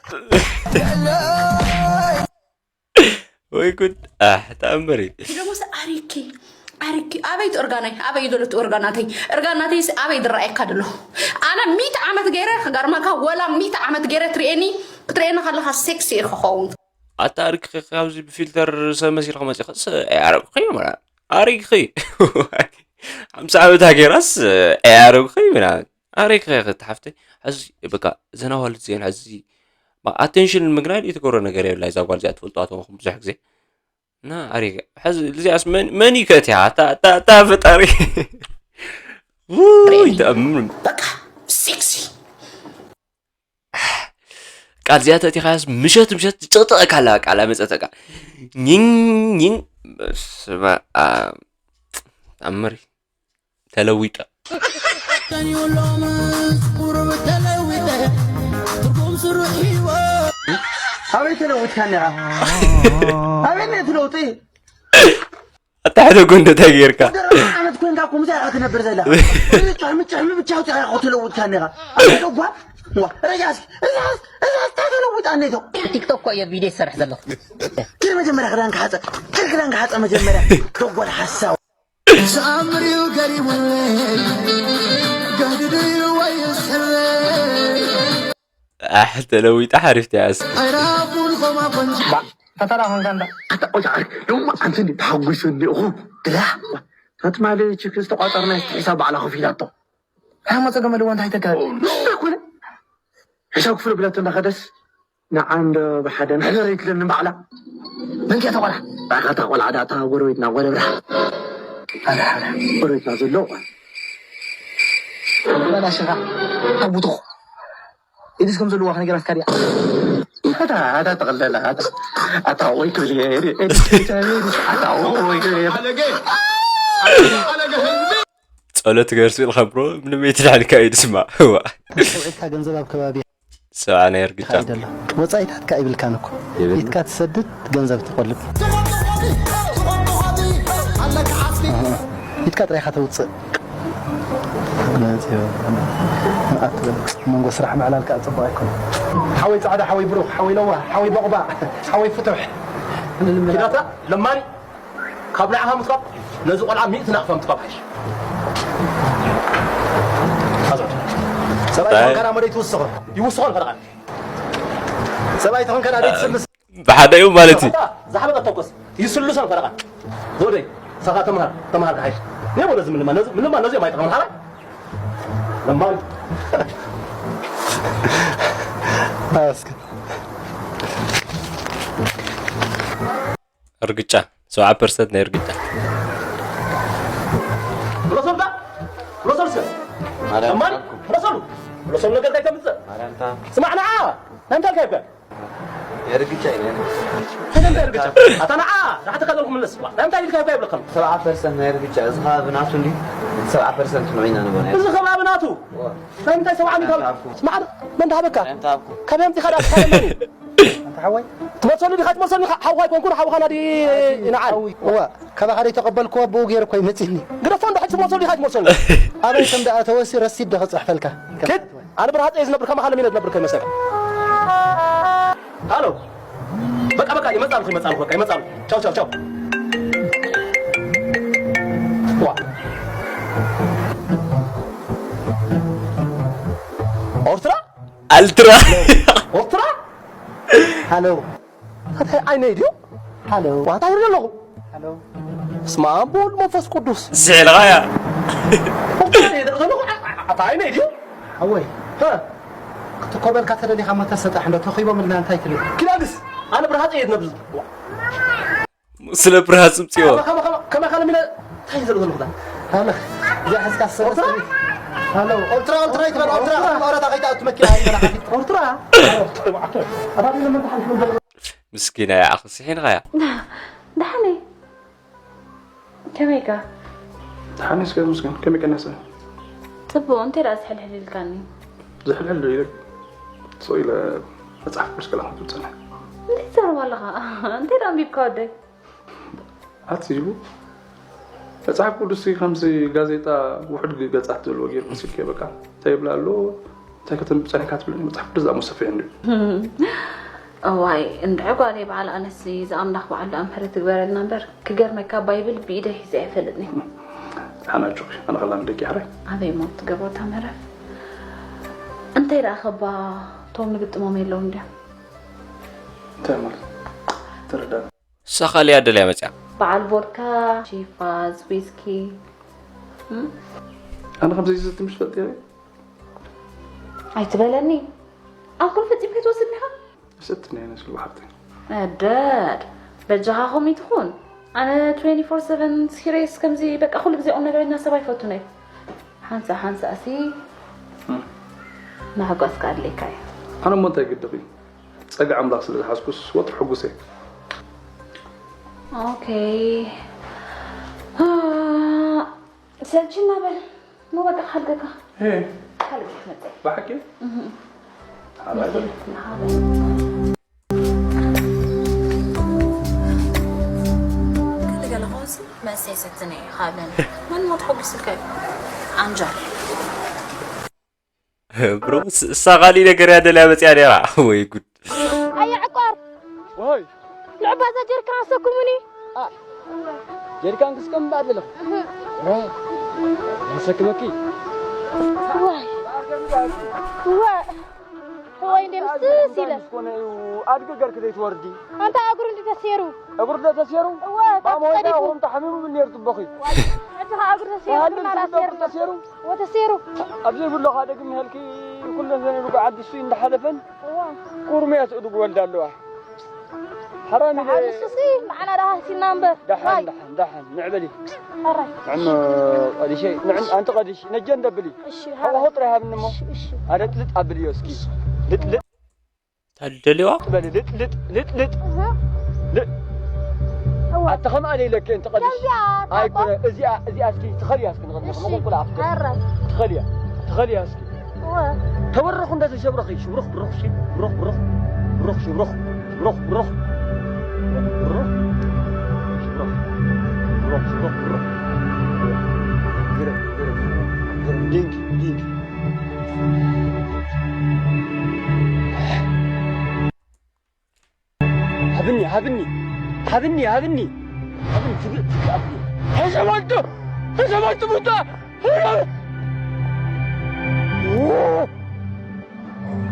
ወይ ጉድ ኣሕ ተኣምር እዩ። ደሞስ ኣሪኪ ኣሪኪ ኣበይ እቲ እርጋናይ ኣበይ እዩ ዘሎ እቲ እርጋናተይ እርጋናተይ ኣበይ ዝረኣየካ ደሎ ኣነ ሚት ዓመት ገይረ ክገርመካ ወላ ሚት ዓመት ገይረ ትርእየኒ ክትርእየኒ ከለካ ሴክሲ ኢየ ክኸውን ኣታ ኣሪኪ ካብዚ ብፊልተር ሰብ መሲልካ መፂእካስ ኣያረግኺ ማለት ኣሪግኺ ሓምሳ ዓመታ ገይራስ ኣያረግኺ ምናምን ኣሬ ከ ክትሓፍተይ ሕዚ በቃ እዘን ኣዋልድ እዚአን ሕዚ ኣቴንሽን ንምግናይ ዘይትገብሮ ነገር የብላ እዛ ጓል እዚኣ ትፈልጡ ኣተኹም ብዙሕ ግዜ እና ኣሬ ሕዚ እዚኣስ መን እዩ ከእትያ ኣታ ፈጣሪ ውይ ተኣምም በቃ ሴክሲ ቃል እዚኣ ተእቲኻያስ ምሸት ምሸት ትጭቕጭቐካ ኣለዋ ቃል ኣመፀተካ ኝን ኝን ስማ ተኣምሪ ተለዊጠ ኣበይ ተለውጥካ ነራ ኣበይ ነቲ ለውጢ ኣታ ሓደ ጎንደ እንታይ ጌርካ ዓመት ኮንካ ከምዚ ኢኻ ትነብር ዘለኻ ምጭሕ ምጭሕ ምብቻ ኣውፂኻ ኢኻ ትለውጥካ ነራ ኣበይ ደጓ ረጃስ እዛስ እዛስ ተለውጣ ነቶ ቲክቶክ ኮ እየ ቪድዮ ይሰርሕ ዘለኹ ግን መጀመርያ ክዳንካ ሓፀ ግን ክዳንካ ሓፀ መጀመርያ ደጓል ሓሳው ተኣምር እዩ ገሪሙለይ ገድዱ እዩ ወይስ ሕልመይ ኣሕ ተለዊጣ ሓሪፍታ እያ እስኪ ኣይራኹን ኸማ ቆንጆ ፈተራ ኾንካ እንዳ ኣታ ቆጫ ሎማ ኣንተ እንዲ ተሓጒሱ እንዲኹ ድላ ናትማሊ ችክ ዝተቋፀርና ይቲ ሒሳብ ባዕላ ከፊላቶ ሓሞ ፀገመ ድዎ እንታይ ተካል ኮነ ሒሳብ ክፍሎ ብለቶ እንዳኸደስ ንዓንዶ ብሓደ ምሕደር ኣይትለኒ ባዕላ መንከ ተቆላ ባዕካታ ቆልዓ ዳታ ጎረቤትና ወደብራ ጎረቤትና ዘሎ በላሽኻ ኣቡትኹ ኢድስ ከም ዘለዋ ከነገራትካ ድያ ኣታ ኣታ ተቐለለ ኣታ ኣታ ወይ ክብል እየ ኣታ ወይ ክብል እየ ጸሎት ገርሱ ኢልካ ብሮ ምንም ኣይትድሓንካ እዩ ድስማ እዋ ውዒልካ ገንዘብ ኣብ ከባቢ ሰብዓ ናይ እርግጫ ይኸይድ ኣሎ። ወፃኢታትካ ኣይብልካን እኮ ኢትካ ትሰድድ ገንዘብ ትቆልብ ኢትካ ጥራይካ ተውፅእ መፅዮ ንኣት በል። መንጎ ስራሕ ምዕላል ከዓ ፅቡቅ ኣይኮነ ሓወይ ፃዕዳ ሓወይ ብሩክ ሓወይ ለዋ ሓወይ በቁባዕ ሓወይ ፍቱሕ ኪዳታ ለማኒ ካብ ንዓኻ ምጥቃም ነዚ ቆልዓ ሚእቲ ናቕፋ ምጥቃም ሓይሽ ሰብኣይ ተኾንካ ዳ መደይ ትውስኾ ይውስኾን ፈረቓ ሰብኣይ ተኾንካ ዳ ደይ ትስልስ ብሓደ እዩ ማለት እዩ ዝሓበጠ ተኮስ ይስልሶን ፈረቓ ወደይ ሳኻ ተምሃር ተምሃር ሓይሽ ኔቦ ነዚ ምልማ ነዚ ምልማ ነዚ ማይ ተኸም ሓራ ለማን እስኪ እርግጫ ሰብዓ ፐርሰንት ናይ እርግጫ ሮሶልዳ ሮሶልሰ ለማን ሮሶሉ ሮሶሉ ነገር እንታይ ከምጽእ ስማዕ ንዓ እንታይ እንታይ ይብቃ የርግጫ ይነ እንታይ እንታይ ይርግጫ ኣታ ንዓ ዳሕተ ከዘልኩ ምለስ እንታይ እንታይ ይብቃ ይብለከም ሰብዓ ፐርሰንት ናይ ርግጫ እዚ ኸባቢ ናቱ እንዲ ሰብዓ ፐርሰንት ንዒና ንበና እዚ ከባቢ ናቱ ናይ ምንታይ ሰብዓ ሚእታዊ ስማዕ መን ዳሃበካ ካብ የምፂኻ ዳ ትሓለመኒ ኣንተ ሓወይ ትመልሰሉ ዲኻ ትመልሰሉ ሓውኻ ኣይኮንኩን ሓውኻና ዲ ንዓል እዋ ካባኻ ደይ ተቐበልክዎ ብኡ ገይሩ እኮ ይመፅኒ ግደፎ እንዶ ሕጂ ትመልሰሉ ዲኻ ትመልሰሉ ኣበይ ከም ደኣ ተወሲ ረሲድ ዶ ክፅሕፈልካ ኪድ ኣነ ብርሃፀ እየ ዝነብር ከማኻ ለሚነ ዝነብር ከይመሰልካ ሃሎ በቃ በቃ ይመፃልኩ ይመፃልኩ በቃ ይመፃልኩ ቻው ቻው ቻው ዋ ኦርትራ ኣልትራ ኦርትራ ሃሎ እንታይ ዓይነይ ድዩ ሃሎ ዋታ ይርኢ ኣለኹ ሃሎ ስመ ኣብ ወልድ መንፈስ ቅዱስ ስዕልኻ እያ ኦርትራ ይርኢ ዘለኹ ኣታ ዓይነይ ድዩ ሓወይ ክትኮበልካ ተደሊኻ እሞ ተሰጣሕ እንዶ ተኺቦምልና እንታይ ትብል ኪዳግስ ኣነ ብርሃፀ እየ ዝነብር ስለ ብርሃ ጽምጽዮ ከመ ከለሚነ እንታይ ዘለ ዘለኹ ሃሎ እዚኣ ሕዝካ ዝሰበሰቢ ሃሎ ኦልትራ ኦልትራ ይትበል ኦልትራ ኦረታ ከይትኣቱ መኪና ይበላ ሓፊት ኦርትራ ምስኪና ይዓኽ ስሒንኻያ ደሓነይ ከመይካ ደሓን እስከ ምስገን ከመይ ቀነሰ ጽቡቕ እንታይ ደኣ ዝሕልሕል ኢልካኒ ዝሕልሕል ዶ ኢለክ ሰው ኢለ መጽሓፍ ቅዱስ ከላ ክትብጸና እንታይ ትዛረብ ኣለኻ እንታይ ደኣ ኣንቢብካ ወደይ ኣትዩ መጽሓፍ ቅዱስ ከምዚ ጋዜጣ ውሑድ ገጻት ዘለዎ ገይሩ መሲልከ በቃ እንታይ ይብላ ኣሎ እንታይ ከተንብብ ጸኒሕካ ትብለኒ መጽሓፍ ቅዱስ ዝኣሞ ሰፊሕ እንድዩ እዋይ እንድዒ ጓለይ በዓል ኣነሲ ዝኣምላኽ በዓል ደኣ ምሕረት ትግበረልና እምበር ክገርመካ ባይብል ብኢደይ ሒዘ ኣይፈልጥን እየ ሓናጆኺ ኣነ ከላምደኪ ሕራይ ኣበይ እሞ ትገብሮ እታ ምህረት እንታይ ደኣ ከባ እቶም ንግጥሞም የለውን ድዮም እንታይ ማለት ተረዳእ እሳ ካልያ ደልያ መፅያ በዓል ቮድካ ቺፋዝ ዊስኪ ኣነ ከምዚ ዝዝትምሽ ፈልጥ እየ ኣይትበለኒ ኣልኮል ፈፂምካ ትወስድ ዲኻ ይሰትኒ ኣይነ ስሉ ሓብተይ እደድ በጃኻ ከምኡ ትኹን ኣነ ትዌንቲ ፎር ሰቨን ሲሪየስ ከምዚ በቃ ኩሉ ግዜ ቁም ነገረኛ ሰብ ኣይፈቱን እየ ሓንሳእ ሓንሳእ ሲ መሕጓስ ከኣድልየካ እዩ ኣነ እሞ እንታይ ግድኺ ጸጋ ኣምላኽ ስለ ዝሓዝኩስ ወትሩ ሕጉስ እየ ኦኬ ሰልችና በል ሞ በቃ ካልገካ ካልገ መፀ ብሓቂ ገለኾንሲ መስተይ ሰትነ እዩ ካብለኒ መን ሞ ተሐጒስልካ እዩ ኣንጃል ብሮ እሳ ካሊእ ነገር እያ ደልያ መፅያ ነራ ወይ ጉድ ኣየ ዕቋር ወይ ንዕባዛ ጀሪካን ኣሰክሙኒ ጀሪካን ክስከም እምበኣር ዘለኹ ንሰክመኪ ዋይ ዋ ወይ እንደ ምስትስ ኢለ ኣድገ ገርክ ዘይትወርዲ ኣንታ እግሩ እንዲ ተሴሩ እግሩ ዶ ተሴሩ እዋ ታሪፉ ም ተሓሚሙ ምን ነርቱ ቦኺ ሕጂ ከኣ እግሩ ተሴሩ ግርማ ዳሴሩ ተሴሩ ወተሴሩ ኣብዚ ብሎ ካደግም ሄልኪ ኩለን ዘነዱ ብዓዲ እሱ እንዳሓለፈን ቁርምያ ትእድጉ ወልዳ ኣለዋ ሓራም ኢለ ንሱሲ ንዓና ደኣ ሃሲና እምበር ደሓን ደሓን ደሓን ንዕበሊ ሕራይ ንዕም ቀዲሸ ንዕም ኣንቲ ቀዲሽ ነጀ እንደብሊ እሺ ሕቆ ጥራይ ሃብኒ እሞ ኣደጥልጥ ኣብልዮ እስኪ ልጥልጥ ታደልዋ በል ልጥ ልጥ ልጥ ልጥ እህ፣ ልጥ እወ። ኣታ ከምኣ ለይለኪ እንተ ቀድሽ ከዚኣ ኣይኮነ ታቦ- እዚኣ እዚኣ እስኪ ትኸልያ እስኪ ንቐድመ እሺ፣ ንቑልቁል ኣፍቅር ኣረ። ትኸልያ ትኸልያ እስኪ እወ። ተበረኹ እንደ ተሸብረኺ ሽብሩኽ ብሩኽ ሺ ብሩኽ ብሩኽ ብሩኽ ሽብሩኽ ሽብሩኽ ብሩኽ ብሩኽ ሽብሩኽ ብሩኽ ሽብሩኽ ብሩኽ ግርም ግርም ግርም ዲንኪ ዲንኪ ሃብኒ ሃብኒ ሃብኒ ሃብኒ ሃብኒ ትግእ ትግእ ኣፍኒ ተሸማልቱ ተሸማልቱ ሙታ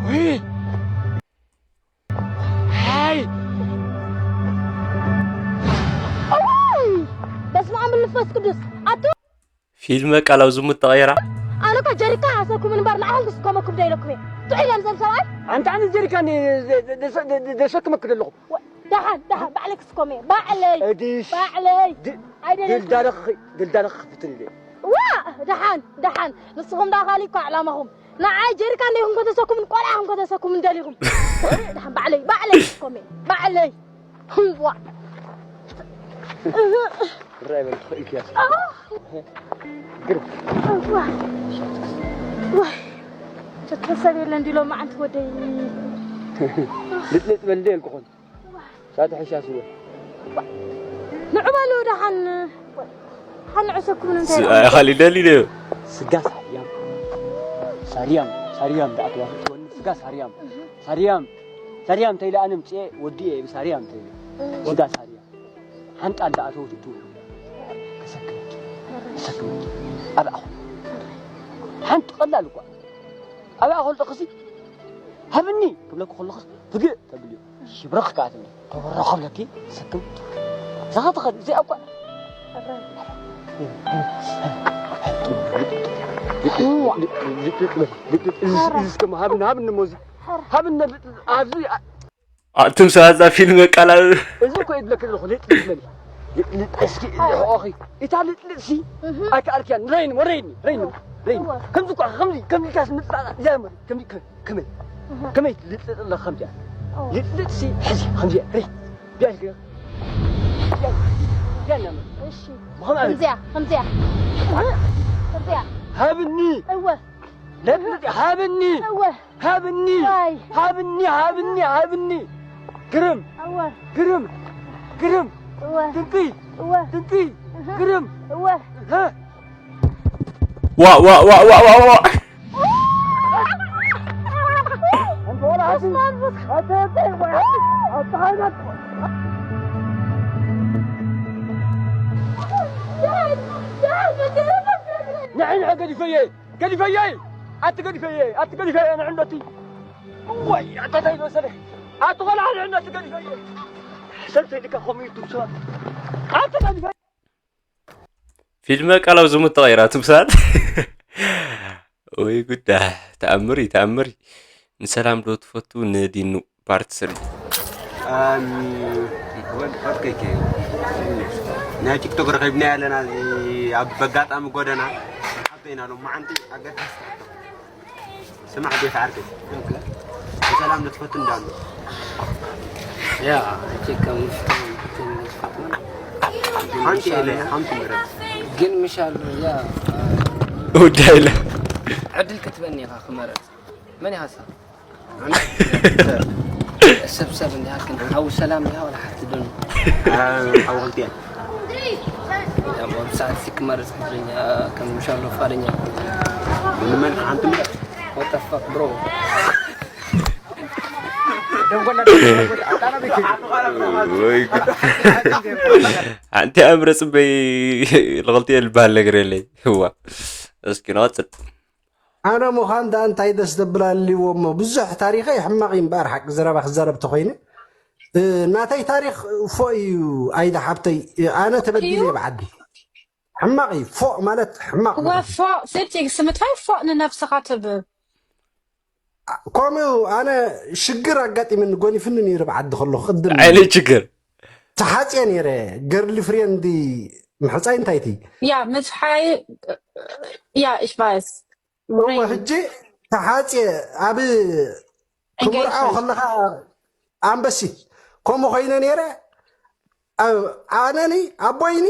ውይ ሃይ በስመ ኣብ መንፈስ ቅዱስ ኣቱ ፊልመ ቃላው ዝሙት ተቐየራ ኣነ እኮ ጀሪካ ኣሰኩም እንበር ንዓኹም ክስከመኩም ዶ ኢለኩም እየ ጥዑይ እዮም ዘም ሰብኣይ ኣንተ ኣነ ጀሪካን ደሰክመክ ዘለኹ ደሓን ደሓን ባዕለይ ክስከም እየ ባዕለይ እዲሽ ባዕለይ ድ- ኣይደለይኩም ድልዳለኺ ድልዳለኺ ክፍትን ኢለ ዋ ደሓን ደሓን ንስኹም ዳ ካሊእ እኳ ዕላማኹም ንዓይ ጀሪካ እንዲኹም ከተሰኩምን ቆልዓኹም ከተሰኩምን ደሊኹም ደሓን ባዕለይ ባዕለይ ክስከም እየ ባዕለይ ዋ ራይ በል ትኽእልኪ ያስ ዋ ዋ ተተሰብ የለ እንዲሎ መዓንቲ ወደይ ልጥልጥ በል እንደ የልኩኹን ሳተ ሕሻስወ ንዑ በሉ ደሓን ሓንዕሰኩም እንታይ ካሊእ ደሊሉ እዩ ስጋ ሳርያም ሳርያም ሳርያም ሳርያም ዳኣትዋ ክትወኒ ስጋ ሳርያም ሳርያም ሳርያም ተይለ ኣነ ምፅኤ ወዲ እየ ሳርያም ተይለ ስጋ ሳርያም ሓንጣ እንዳኣተወ ትትው ከሰክመኪ ከሰክመኪ ኣብ ኣኹ ሓንቲ ቀላል እኳ ኣብ ኣኹ ልጠኽሲ ሃብኒ ክብለኩ ከለኽስ ትግእ ተብልዮ ሽብረኽ ከኣ ትብሊ ተበረኸ ብለኪ ሰክም ዝኸተኸ እዚኣ እኳ እስከ ሃብኒ ሃብኒ ሞዚ ሃብኒ ኣብዚ ኣቱም ሰባት እዛ ፊልም ቃላ እዚ እኮ ይድለክ ኣለኹ ልጥልጥ በሊ ልጥልጥ እስኪ ልሕቆኺ እታ ልጥልጥ ሲ ኣይከኣልክያን ረይኒ ወረይኒ ረይኒ ረይኒ ከምዚ እኳ ከምዚ ከምዚ ኢልካስ ምጥላጥ እዚኣ መሪ ከምዚ ከ- ከመይ ከመይ ልጥልጥ ኣለኻ ከምዚኣ ልጥልጥ ሲ ሕዚ ከምዚኣ ረይ ቢያ ቢያ ቢያ ቢያ ናመ እሺ ብኸምኣ ከምዚያ ከምዚያ ከምዚያ ሃብኒ እወ ልጥልጥ ሃብኒ እወ ሃብኒ ዋይ ሃብኒ ሃብኒ ሃብኒ ግርም እወ ግርም ግርም እወ ድንቂ እወ ድንቂ ግርም እወ ሀ ዋ ዋ ዋ ዋ ዋ ዋ ንዐ ንዐ ገዲፈየ ገዲፈየ ኣቲ ገዲፈየ ኣቲ ገዲፈየ ንዕንዶቲ ወይ ኣታታይ መሰለ ኣቲ ቆልዓ ንዕንዶቲ ገዲፈየ ሰልተ ኢልካ ከምኡ ይትምስዋ ኣቲ ገዲፈየ ፊልመ ቃላው ዝሙት ተቐይራ ትምሳል ወይ ጉዳ ተኣምር እዩ ተኣምር እዩ። ንሰላም ዶ ትፈቱ ንዲኑ ፓርት ስሪ ናይ ቲክቶክ ረኺብና ያለና ኣብ በጋጣሚ ጎደና ሓብተይና ሎ መዓንቲ ኣገዳሲ ስማዕ ቤት ዓርከይ ሰላም ንትፈቱ እንዳሉ ያ እጅግ ከምሽቶም ሓንቲ ኢለ ሓንቲ ምረት ግን ምሻሉ ያ ወዳ ኢለ ዕድል ክትበኒ ኢኻ ክመረፅ መን ይሃሳ ሰብሰብ እንዲሃ ግን ሓዊ ሰላም እንዲሃ ወላ ሓቲ ዶን ሓወልትያ ኣብ ሰዓት ሲ ክመረፅ ዕድለኛ ከም ምሻሉ ፍቃደኛ ንመን ሓንቲ ምረት ወጠፋ ብሮ ሓንቲ ኣምረ ፅበይ ልኽልቲኤ ዝበሃል ነገር የለይ እዋ እስኪ ንቐፅል ኣነ ምዃን ደኣ እንታይ ደስ ዘብል ኣልዎ እሞ ብዙሕ ታሪኸይ ሕማቕ እዩ እምበኣር ሓቂ ዘረባ ክዛረብ ተኾይነ እ፣ ናተይ ታሪኽ ፎእ እዩ ኣይደ ሓብተይ እ፣ ኣነ ተበዲለ እየ ብዓዲ ሕማቕ እዩ ፎእ ማለት ሕማቕ እዋ ማለት እዩ። ፎእ ፍጭ ስምታይ ፎእ ንነብስኻ ትብብ ከምኡ ኣነ ሽግር ኣጋጢምኒ ጎኒፍኒ ነይሩ ብዓዲ ከለኹ ቅድም ዓይነይ ችግር ተሓፅየ ነይረ ገርሊ ፍሬንድ ምሕፃይ እንታይ እቲ ያ ምፅሓይ ያ ich weiß እሞ ሕጂ ተሓፅየ ኣብ ክምርዓው ከለኻ ኣንበሲት ከምኡ ኮይነ ነይረ። ኣነኒ ኣቦይኒ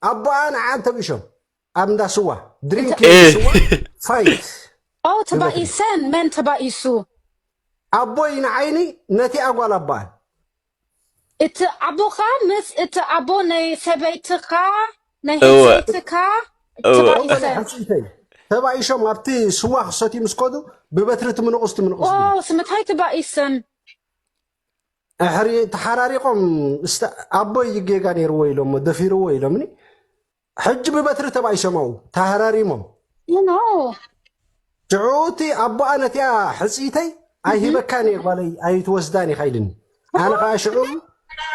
ኣቦኣ ንዓን ተብኢሾም ኣብ እንዳ ስዋ ድሪንክ ስዋ ፋይት ኦ ተባኢሰን መን ተባኢሱ? ኣቦይ ንዓይኒ ነቲ ኣጓል ኣቦኣን እቲ ኣቦኻ ምስ እቲ ኣቦ ናይ ሰበይትኻ ናይ ህሰይትካ ተባኢሰን ተባኢሾም ኣብቲ ስዋ ክሰትዩ ምስ ከዱ ብበትሪ ትምንቑስ ትምንቑስ ስምታይ ተባኢሰን ሕሪ ተሓራሪቆም ኣቦይ ጌጋ ነይርዎ ኢሎሞ ደፊርዎ ኢሎምኒ ሕጂ ብበትሪ ተባኢሶም ኣው ተሃራሪሞም you know ሽዑ እቲ ኣቦኣ ነቲኣ ሕፅይተይ ኣይሂበካን እየ ጓለይ ኣይትወስዳን ኢኻ ኢልኒ ኣነ ከዓ ሽዑ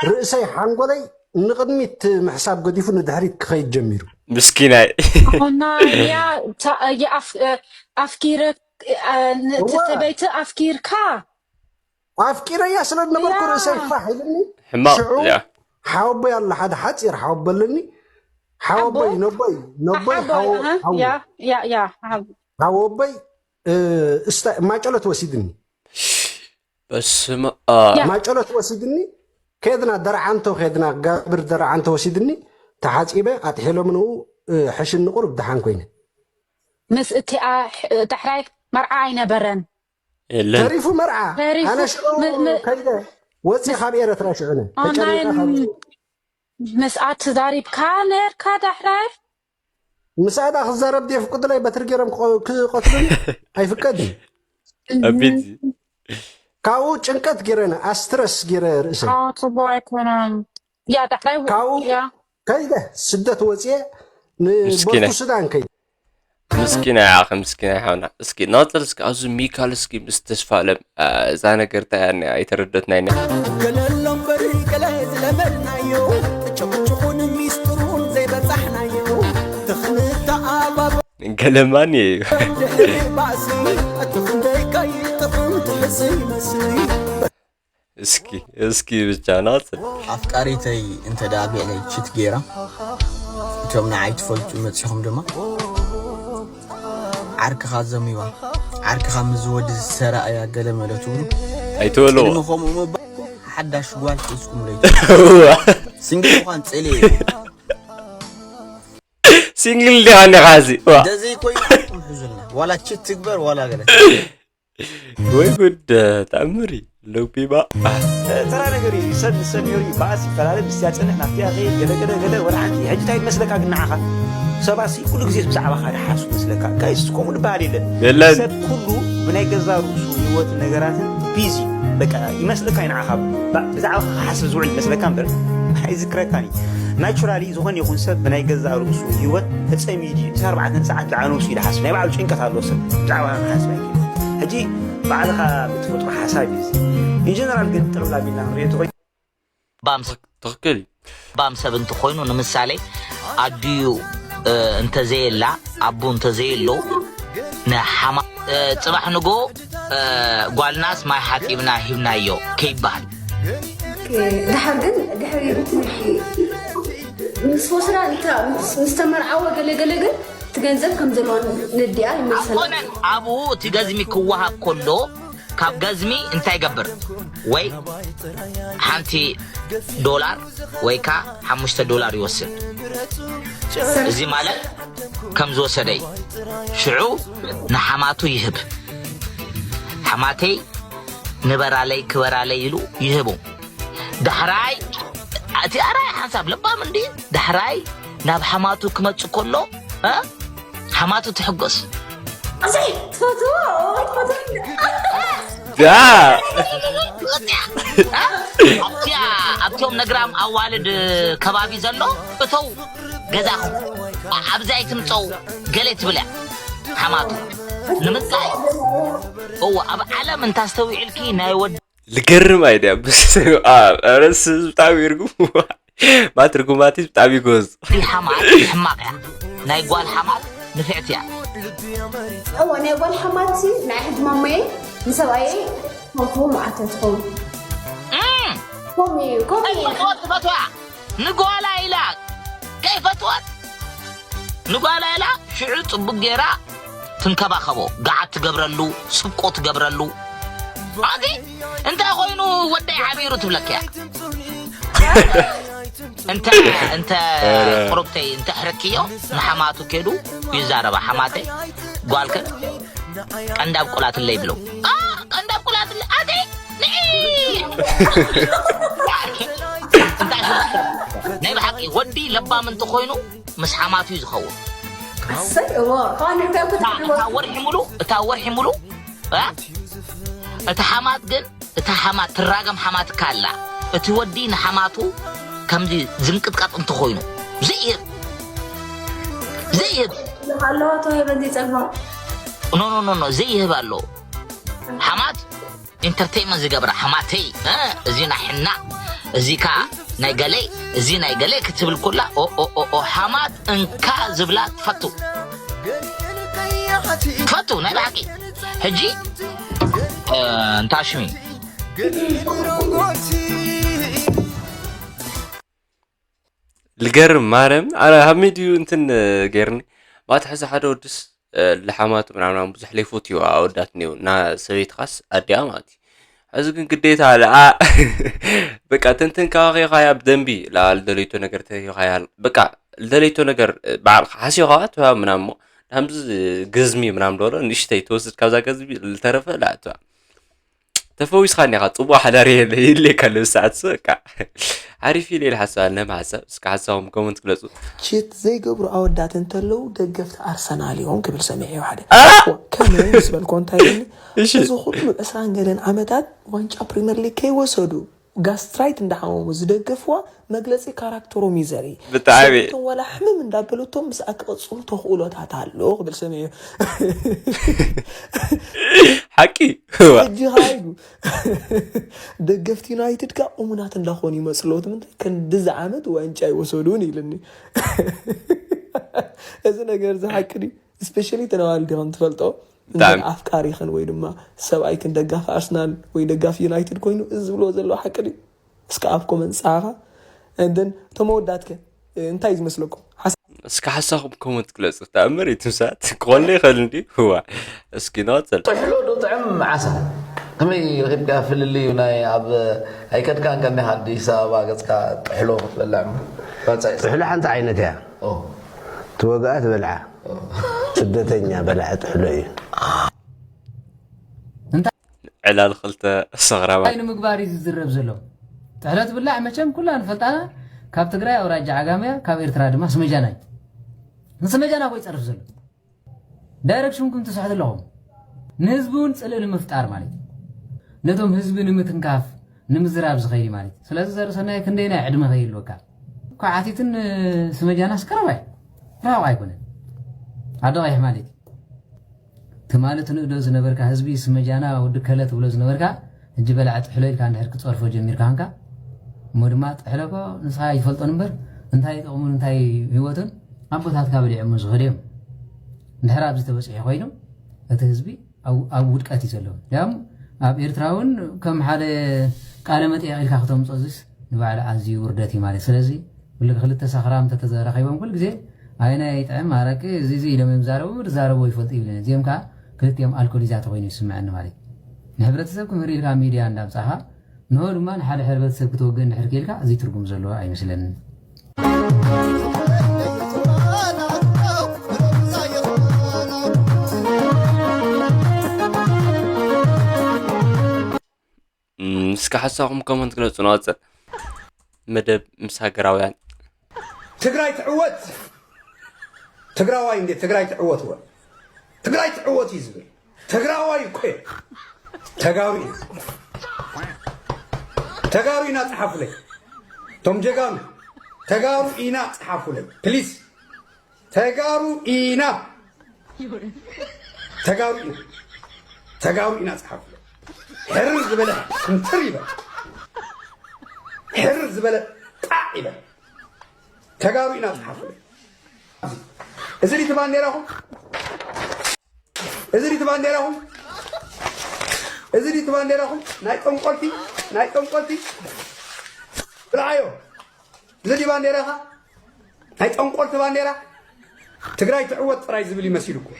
ርእሰይ ሓንጎለይ ንቕድሚት ምሕሳብ ገዲፉ ንድሕሪት ክኸይድ ጀሚሩ ምስኪናይ ሆና ያ ኣፍኪረ ሰበይቲ ኣፍኪርካ ኣፍቂረያ ስለ ዝነበርኩ ርእሰይ ፋሕ ኢልኒ ሕማቕ ሽዑ ያ ሓወቦይ ኣሎ ሓደ ሓፂር ሓወቦ ኣለኒ ሓወቦይ ኣቦ? ነቦይ ነቦይ ሓቦይ ሓወ- ኣሃ፣ ሓወ- ያ ያ ያ ሓብ- ሓወቦይ እ፣ እስተ ማጨሎት ወሲድኒ በስመ ኣብ ማጨሎት ወሲድኒ ከድና ደርዓንቶ ከድና ጋብር ደርዓንቶ ወሲድኒ ተሓፂበ ኣጥሒሎም ንኡ እ፣ ሕሽኒ ቁሩብ ደሓን ኮይነ ምስ እቲኣ ሕ- ዳሕራይ መርዓ ኣይነበረን የለን ተሪፉ መርዓ ተሪፉ ኣነ ሽዑ ም- ም- ከይደ ወፂ ካብ ኤረትራ ሽዑነ ኦንላይን ተጨኒቐ ካብ ምስኣ ተዛሪብካ ነርካ ዳሕራይ ምሳዳ ክዛረብ ድየ ፍቅድለይ በትሪ ገይሮም ክቆ- ክቀትሉኒ ኣይፍቀድን ኣቤት ካብኡ ጭንቀት ገይረነ ኣስትረስ ገይረ ርእሰ ኣዎ፣ ጽቡቕ ኣይኮነን። ያ ዳሕራይ ካብኡ ያ ከይደ ስደት ወፅየ ምስኪነ። ንቦርቱ ሱዳን ከይደ ምስኪና ኢኻ ምስኪና ሓውና እስኪ ናፅር እስኪ ኣብዚ ሚካል እስኪ ምስ ተስፋለም እዛ ነገር እንታይ እያ እኒኣ ኣይተረደትናይ እኒኣ ገለሎም በሪ ገለ ዝለመድናዮ ጭቕጭቑን ሚስጥሩን ዘይበጻሕናዮ ተኽንተኣባብ ገለማን እዩ ድሕሪ ባእሲ እቲ ክንደይ ከይጥቕም ትሕዚ ይመስል እስኪ እስኪ ብቻ ናፅር ኣፍቃሪተይ እንተ ደኣ ብዕለይ ችት ገይራ እቶም ንዓይ ትፈልጡ መጺኹም ድማ ዓርክኻ ዘሚዋ ዓርክኻ ምስ ዝወዲ ዝተራእያ ገለ መለ ትብሉ ኣይትበልዎ ቅድሚ ከምኡ ምባል ሓዳሽ ጓል ሒዝኩም ለይ ሲንግል ምዃን ጸልየ ሲንግል ዲኻ እንዲኻ እዚ ዋ እንደዘይ ኮይኑ ዓርኩም ሕዙልና ዋላ ችት ትግበር ዋላ ገለ ወይ ጉድ ተኣምር እዩ ሎቢባ ተራ ነገር እዩ ሰብ ምስ ሰብ ነይሩ ይበኣስ ይፈላለ ምስያ ፅንሕ ናብትያ ከይድ ገለገለ ገለ ወላ ሓንቲ ሕጂ እንታይ መስለካ ግን ንዓኻ ሰባት ሲ ኩሉ ግዜ ብዛዕባኻ ይሓሱ መስለካ ጋይስ ከምኡ ዝበሃል የለን የለን ሰብ ኩሉ ብናይ ገዛ ርእሱ ህይወትን ነገራትን ቢዚ በቃ ይመስለካ እዩ ንዓኻ ባ- ብዛዕባኻ ክሓስብ ዝውዕል ይመስለካ እምበር ኣይዝክረካን እዩ ናቹራሊ ዝኾነ ይኹን ሰብ ብናይ ገዛ ርእሱ ህይወት ተፀሚዱ እዩ ዲስ ኣርባዕተን ሰዓት ብዛዕባ ነብሱ እዩ ዝሓስብ ናይ ባዕሉ ጭንቀት ኣለዎ ሰብ ብዛዕባ ክሓስብ ኣይክእል ሕጂ ባዕልኻ ብትፈጥሮ ሓሳብ እዩ ኢንጀነራል ግን ጥቕላብ ኢልና ክንሪኦ ተኾይ ባም ትኽክል እዩ ባም ሰብ እንተኾይኑ ንምሳሌ ኣዲኡ እ፣ እንተዘየላ ኣቦ እንተዘየሎ ንሓማ እ፣ ፅባሕ ንጎ እ፣ ጓልናስ ማይ ሓፂብና ሂብናዮ ከይበሃል ድሓር ግን ድሕሪ ትምህርቲ ምስ ወስዳ እንተ- ምስ- ምስ ተመርዓወ ገለገለ ግን እቲ ገንዘብ ከም ዘለዋ ነዲኣ ይመልሰላ ኣይኮነን ኣብኡ እቲ ገዝሚ ክወሃብ ከሎ ካብ ገዝሚ እንታይ ይገብር ወይ ሓንቲ ዶላር ወይ ካ ሓሙሽተ ዶላር ይወስድ እዚ ማለት ከም ዝወሰደ እዩ ሽዑ ንሓማቱ ይህብ ሓማተይ ንበራለይ ክበራለይ ኢሉ ይህቡ ዳሕራይ እቲ ኣራይ ሓንሳብ ለባም እንዲ ዳሕራይ ናብ ሓማቱ ክመጽእ ከሎ እ? ሓማቱ ትሕጎስ ኣሰይ ትፈትዎ ትፈትዎ ዳ ኣብቲያ ኣብቶም ነግራም ኣዋልድ ከባቢ ዘሎ እተው ገዛኹም ኣብዚ ኣይትምፀው ገለ ትብል እያ ሓማቱ ንምንታይ እዎ ኣብ ዓለም እንታስተውዒልኪ ናይ ወዲ ልገርም ኣይድያ ረስ ብጣዕሚ ይርጉም ማ ትርጉማቲ ብጣዕሚ ይጎዝ ሓማት ሕማቕ እያ ናይ ጓል ሓማት ንፍዕቲ እያ እወ ናይ ጓል ሓማት ናይ ሕጂ ማማየ ንሰብኣየ ተንክፎ መዓልቲ ትኸውን ከምኡ እዩ ከምኡ እዩ ትፈትዋ ንጓላ ኢላ ከይፈትወት ንጓላ ኢላ ሽዑ ፅቡቅ ገይራ ትንከባኸቦ ገዓት ትገብረሉ ስብቆ ትገብረሉ ኣቲ እንታይ ኮይኑ ወደይ ዓቢሩ ትብለኪያ? እንተ እንተ ቁሩብተይ እንተ ሕረክዮ ንሓማቱ ከዱ ይዛረባ። ሓማተይ ጓልከ ቀንዳብ ቁላትለይ ብሎ። ኣ፣ ቀንዳብ ቁላትለይ ኣቲ ንዒ። እንታይ ሽሙ? ናይ ብሓቂ ወዲ ለባም እንተኾይኑ ምስ ሓማቱ እዩ ዝኸውን። ኣሰይ እዎ ከዋን እንታይ እኮ እታ ወርሒ ሙሉ እታ ወርሒ ሙሉ እ? እቲ ሓማት ግን እታ ሓማት ትራገም ሓማት ካላ እቲ ወዲ ንሓማቱ ከምዚ ዝምቅጥቀጥ እንተኾይኑ ዘይህብ ዘይህብ ኣለዋ ተዋሂበን ዘይጸግባ ኖ ኖ ኖ ኖ ዘይህብ ኣሎ ሓማት ኢንተርቴይንመንት ዝገብራ ሓማተይ እ? እዚ ናይ ሕና እዚ ካ ናይ ገለይ እዚ ናይ ገለይ ክትብል ኩላ ኦ ኦ ኦ ኦ ሓማት እንካ ዝብላ ትፈቱ ትፈቱ ናይ ብሓቂ ሕጂ እ፣ እንታ ሽሚ ልገርም ማርያም ኣረ ካብ ሚድዩ እንትን ገይርኒ ማታ ሕዚ ሓደ ወድስ እ፣ ልሓማቱ ምናምናም ብዙሕ ለይፎት እዩ ኣወዳት ኒው እና ሰበይትኻስ ኣዲኣ ማለት እዩ ሕዚ ግን ግዴታ ለኣ በቃ ተንተን ካባኺ ኻያ ብደንቢ ለኣ ልደለይቶ ነገር ተሂኻያ በቃ ልደለይቶ ነገር በዓል ሓሲኻ ትባ ምናም እሞ ናምዚ ግዝሚ ምናም ደሎ ንእሽተይ ትወስድ ካብዛ ገዝሚ ልተረፈ ለኣ ትባ ተፈዊስካ እኒኻ ጽቡቕ ሓዳር የለ ይድልየካ ኣለብ ሰዓት ስ በቃ ሓሪፍ ኢለ ኢለ ሓሳብ ኣለና ሓሳብ እስከ ሓሳብኩም ኮመንት ግለጹ። ቺት ዘይገብሩ ኣወዳት እንተለዉ ደገፍቲ ኣርሰናል እዮም ክብል ሰሚዐዮ ሓደ። ከመይ ምስ በልኮ እንታይ ኢሉኒ፣ እዚ ኩሉ ዕስራን ገለን ዓመታት ዋንጫ ፕሪመር ሊግ ከይወሰዱ ጋስትራይት እንዳሓመሙ ዝደገፍዋ መግለፂ ካራክተሮም እዩ ዘርኢ። ብጣዕሚ። ሰብቶም ዋላ ሕምም እንዳበለቶም ምስኣ ክቐፅሉ ተኽእሎታት ኣሎ ክብል ሰሚዐዮ። ሓቂ። እዋ። ሕጂ ኸዓ ኢሉ ደገፍቲ ዩናይትድ ከ እሙናት እንዳኾኑ ይመፅለዉ እቲ ምንታይ ክንድዚ ዓመት ዋንጫ ይወሰዱን ኢልኒ። እዚ ነገር እዚ ሓቂ ድዩ? ስፔሻሊ ተነዋል ዲኹም ትፈልጦ እንደ ብጣዕሚ። ኣፍቃሪኽን ወይ ድማ ሰብኣይክን ደጋፊ ኣርሰናል ወይ ደጋፊ ዩናይትድ ኮይኑ እዚ ዝብልዎ ዘለዉ ሓቂ ድዩ? እስከ ኣብ ኮመንት ፃሓፋ። And then እቶም መወዳትከ እንታይ እዩ ዝመስለኩም? ሓሳብ እስኪ ሓሳኹም ኮመንት ግለጹ። ተኣምር እዩ ትምሳት ክኾን ይኽእል እንዲ ህዋ እስኪ ንቐጽል። ጥሕሎ ዶ ጥዕም ዓሳ ከመይ ረኺብካ ፍልልዩ ናይ ኣብ ኣይከድካን ከኒኻ ኣዲስ ኣበባ ገጽካ ጥሕሎ ክትበልዕ እሞ ባጻይ ጥሕሎ ሓንቲ ዓይነት እያ ትወግኣ ትበልዓ ስደተኛ በላዒ ጥሕሎ እዩ። ዕላል ክልተ ሰኽራማት እንታይ ንምግባር እዩ ዝዝረብ ዘሎ? ጥሕሎ ትብላዕ መቸም ኩላ ንፈልጣና ካብ ትግራይ ኣውራጃ ዓጋመያ ካብ ኤርትራ ድማ ስመጃና እዩ። ንስመጃና ኮ ይፀርፍ ዘሎ ዳይረክሽንኩም ትስሕት ኣለኹም። ንህዝቢ እውን ፅልኢ ንምፍጣር ማለት እዩ። ነቶም ህዝቢ ንምትንካፍ ንምዝራብ ዝኸይድ ማለት እዩ። ስለዚ ዘርእሰናይ ክንደይ ናይ ዕድመ ከይህልወካ ኳዓቲትን ስመጃናስ ቀረባ እዩ። ርሑቕ ኣይኮነን። ኣዶ ቀይሕ ማለት እዩ። ትማሊ ትንእዶ ዝነበርካ ህዝቢ ስመጃና ወዲ ከለ ትብሎ ዝነበርካ ሕጂ በላዕ ጥሕሎ ኢልካ እንድሕር ክፀርፎ ጀሚርካ ኸንካ እሞ ድማ ጥሕሎ እኮ ንስኻ ይፈልጦን እምበር እንታይ ጥቕሙን እንታይ ህይወቱን ኣቦታትካ በሊዖሞ ዝኸዱ እዮም። እንድሕር ኣብዚ ተበፂሑ ኮይኑ እቲ ህዝቢ ኣብ ውድቀት እዩ ዘሎ። ያም ኣብ ኤርትራ እውን ከም ሓደ ቃለ መጠየቕ ኢልካ ክተምፆ እዚስ ንባዕሉ ኣዝዩ ውርደት እዩ ማለት ስለዚ ኩሉ ክልተ ሰኽራም ተተዘራኺቦም ኩሉ ግዜ ኣየናይ ይጥዕም ኣረቂ እዚ እዚ ኢሎም እዮም ዝዛረቡ ዝዛረቡ ይፈልጡ ይብለን እዚኦም ከዓ ክልቲኦም ኣልኮሊዛት ኮይኑ ይስምዐኒ ማለት እዩ ንሕብረተሰብ ክምህር ኢልካ ሚድያ እንዳምፃኻ ንሆ ድማ ንሓደ ሕብረተሰብ ክትወግእ እንድሕር ክኢልካ እዚ ትርጉም ዘለዎ ኣይመስለንን እስከ ሓሳኹም ኮመንት ግለፁ ንቐፅል መደብ ምስ ሃገራውያን ትግራይ ትዕወት ትግራዋይ እንዴ ትግራይ ትዕወት ወ ትግራይ ትዕወት እዩ ዝብል ትግራዋይ እኮ ተጋሩ ኢና ተጋሩ ኢና ፀሓፉለይ ቶም ጀጋኑ ተጋሩ ኢና ፀሓፉለይ ፕሊስ ተጋሩ ኢና ተጋሩ ኢና ተጋሩ ኢና ፀሓፉ ሕርር ዝበለ እንትር ይበል ሕርር ዝበለ ጣዕ ይበል ተጋሩ ኢና ፀሓፉ እዚ ዲቲ ባንዴራኹም እዚ ዲቲ ባንዴራኹም እዚ ዲቲ ባንዴራኹም ናይ ጠንቆልቲ ናይ ጠንቆልቲ ብልዓዮ እዚ ዲ ባንዴራኻ ናይ ጠንቆልቲ ባንዴራ ትግራይ ትዕወት ጥራይ ዝብል ይመሲሉ እኮ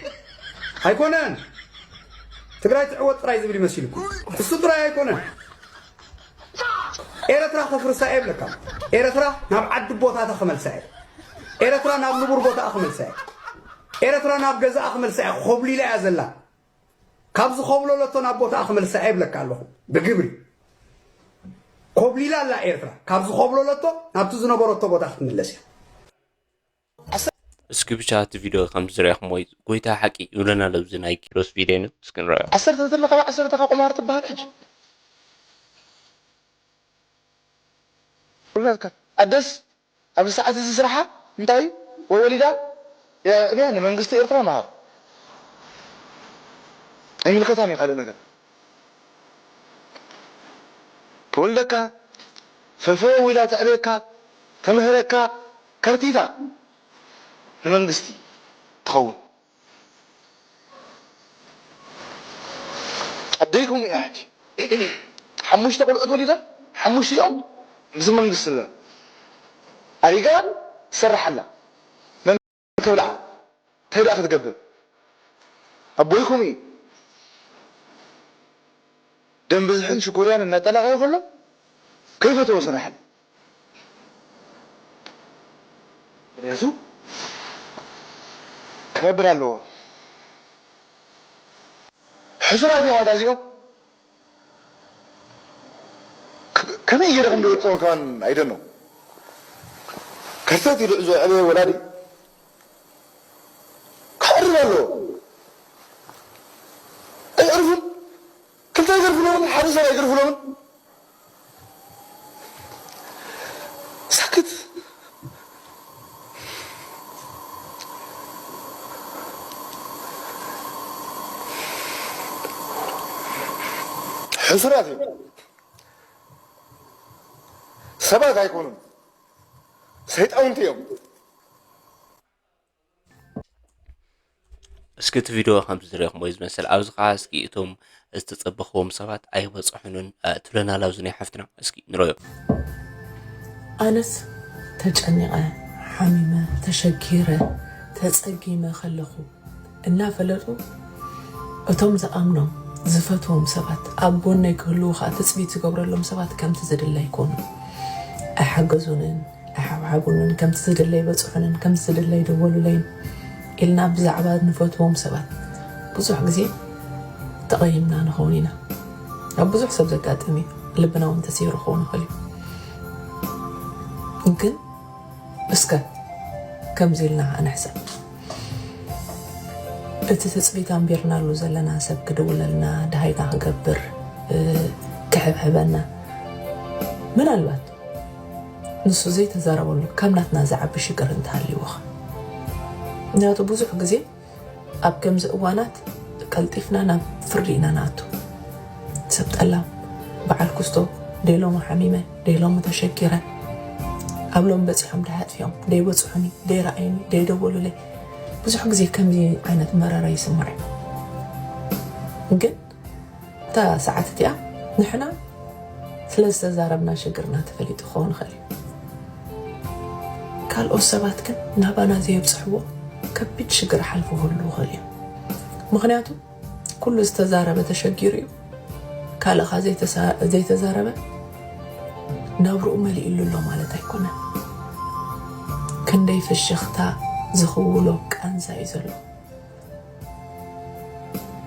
ኣይኮነን። ትግራይ ትዕወት ጥራይ ዝብል ይመሲልኩም። እሱ ጥራይ ኣይኮነን። ኤረትራ ከፍርሳ እየ ብለካ። ኤረትራ ናብ ዓዲ ቦታታ ክመልሳ እየ። ኤረትራ ናብ ንቡር ቦታኣ ክመልሳ እየ። ኤረትራ ናብ ገዛኣ ክመልሳ እየ። ኮብሊላ እያ ዘላ። ካብ ዝኮብለለቶ ናብ ቦታኣ ክመልሳ እየ ብለካ ኣለኹ። ብግብሪ ኮብሊላ ኣላ ኤርትራ። ካብ ዝኮብለለቶ ናብቲ ዝነበረቶ ቦታ ክትምለስ እያ። እስኪ ብቻ እቲ ቪድዮ ከም ዝረኣኹሞ ጎይታ ሓቂ ይብለና ለብዚ ናይ ኪሮስ ቪድዮ እዩ። እስኪ ንረኣዮ። ዓሰርተ ተለካ ዓሰርተ ቁማር ትበሃል ሕጂ። ኩላትካ ኣደስ ኣብዚ ሰዓት እዚ ስራሓ እንታይ እዩ? ወይ ወሊዳ የዕብያ ንመንግስቲ ኤርትራ መሃር። ኣይምልከታን እዩ ካልእ ነገር። ትወልደካ፣ ፈፈው ኢላ ተዕብየካ፣ ተምህረካ፣ ከርቲታ ንመንግስቲ ትኸውን። ኣደይኩም እያ ሕጂ ሓሙሽተ ቆልዑት ወሊዳ፣ ሓሙሽቲኦም ምስ መንግስቲ ኣሪጋ ትሰርሕ ኣላ። መን ከብልዓ? እንታይ ደኣ ክትገብር? ኣቦይኩም እዩ። ደም ብዝሕን ሽኮርያን እናጠላቐየ ከሎ ከይፈተዎ ስራሕ። ምክንያቱ ክነብር ኣለዎ። ሕሱራት እዮም ኣታ እዚኦም። ከመይ ገይረ ከም ዝገልጾም ከማን ኣይደኖ። ከርተት ኢሉ ዝዕበየ ወላዲ ክዕርፍ ኣለዎ። ኣይዕርፉን። ክልተ ኣይገርፍሎምን፣ ሓደ ሰብ ኣይገርፍሎምን። ሳክት። ሕሱራት እዮም። ሰባት ኣይኮኑን፣ ሰይጣውንቲ እዮም። እስኪ እቲ ቪድዮ ከምዚ ዝረኹም ወይ ዝመስል ኣብዚ ከዓ እስኪ እቶም ዝተፀበኽዎም ሰባት ኣይበፅሑንን ትብለና ላብዚ ናይ ሓፍትና እስኪ ንረዮ። ኣነስ ተጨኒቐ፣ ሓሚመ፣ ተሸጊረ፣ ተፀጊመ ከለኹ እናፈለጡ እቶም ዝኣምኖም ዝፈትዎም ሰባት ኣብ ጎነይ ክህልዉ ከዓ ትፅቢት ዝገብረሎም ሰባት ከምቲ ዝድለ ኣይኮኑን። ኣይሓገዙንን፣ ኣይሓብሓቡንን፣ ከምቲ ዝድለ ኣይበፅሑንን፣ ከምቲ ዝድለ ኣይደወሉለይን ኢልና ብዛዕባ ንፈትዎም ሰባት ብዙሕ ግዜ ተቐይምና ንኸውን ኢና። ኣብ ብዙሕ ሰብ ዘጋጥም እዩ። ልብና እውን ተሰይሩ ክኸውን ይኽእል እዩ። ግን እስከ ከምዚ ኢልና ንሕሰብ። እቲ ትጽቢት ኣንቢርናሉ ዘለና ሰብ ክድውለልና፣ ደሃይና ክገብር፣ ክሕብሕበና፣ ምናልባት ንሱ ዘይተዛረበሉ ካብ ናትና ዝዓቢ ሽግር እንተሃልይዎ። ምክንያቱ ብዙሕ ግዜ ኣብ ከምዚ እዋናት ቀልጢፍና ናብ ፍርዲ ኢና ንኣቱ። ሰብ ጠላም፣ በዓል ኩስቶ፣ ደይሎሚ ሓሚመ፣ ደይሎሚ ተሸጊረ፣ ኣብ ሎም በጺሖም ደይ ኣጥፊኦም፣ ደይበጽሑኒ፣ ደይረኣዩኒ፣ ደይደወሉለይ። ብዙሕ ግዜ ከምዚ ዓይነት መረረ ይስማዕ እዩ። ግን እታ ሰዓት እቲኣ ንሕና ስለ ዝተዛረብና ሽግርና ተፈሊጡ ክኸውን ይኽእል እዩ። ካልኦት ሰባት ግን ናባና ዘየብፅሕዎ ከቢድ ሽግር ሓልፉ ክህሉ ይኽእል እዩ። ምኽንያቱ ኩሉ ዝተዛረበ ተሸጊሩ እዩ። ካልእኻ ዘይተዛረበ ናብርኡ መሊእሉ ኣሎ ማለት ኣይኮነን። ክንደይ ፍሽኽታ ዝኽውሎ ቃንዛ እዩ ዘሎ።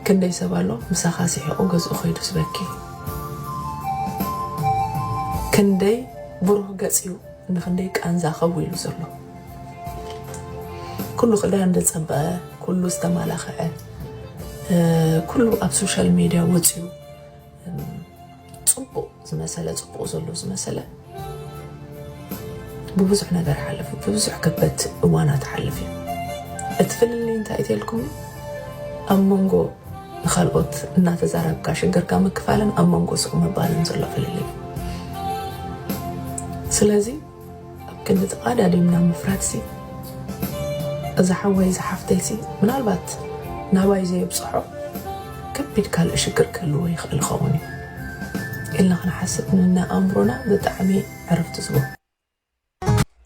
ክንደይ ሰብ ኣሎ ምሳኻ ስሒቑ ገዝኡ ከይዱ ዝበኪ። ክንደይ ብሩህ ገጽ እዩ ንኽንደይ ቃንዛ ከዊሉ ዘሎ። ኩሉ ክዳን ዝጸበቐ፣ ኩሉ ዝተማላኸዐ፣ ኩሉ ኣብ ሶሻል ሜድያ ወጺኡ ጽቡቕ ዝመሰለ፣ ጽቡቕ ዘሎ ዝመሰለ ብብዙሕ ነገር ይሓልፍ፣ ብብዙሕ ከበድቲ እዋናት ይሓልፍ እዩ። እቲ ፍልልይ እንታይ እዩ ተልኩም? ኣብ መንጎ ንኻልኦት እናተዛረብካ ሽግርካ ምክፋልን ኣብ መንጎ ስቕ ምባልን ዘሎ ፍልልይ እዩ። ስለዚ ኣብ ክንዲ ተቓዳዲምና ምፍራድሲ፣ እዛ ሓወይ እዛ ሓፍተይሲ ምናልባት ናባይ ዘየብፅሖ ከቢድ ካልእ ሽግር ክህልዎ ይኽእል ይኸውን እዩ ኢልና ክንሓስብ ንኣእምሮና ብጣዕሚ ዕረፍቲ ዝህቦ።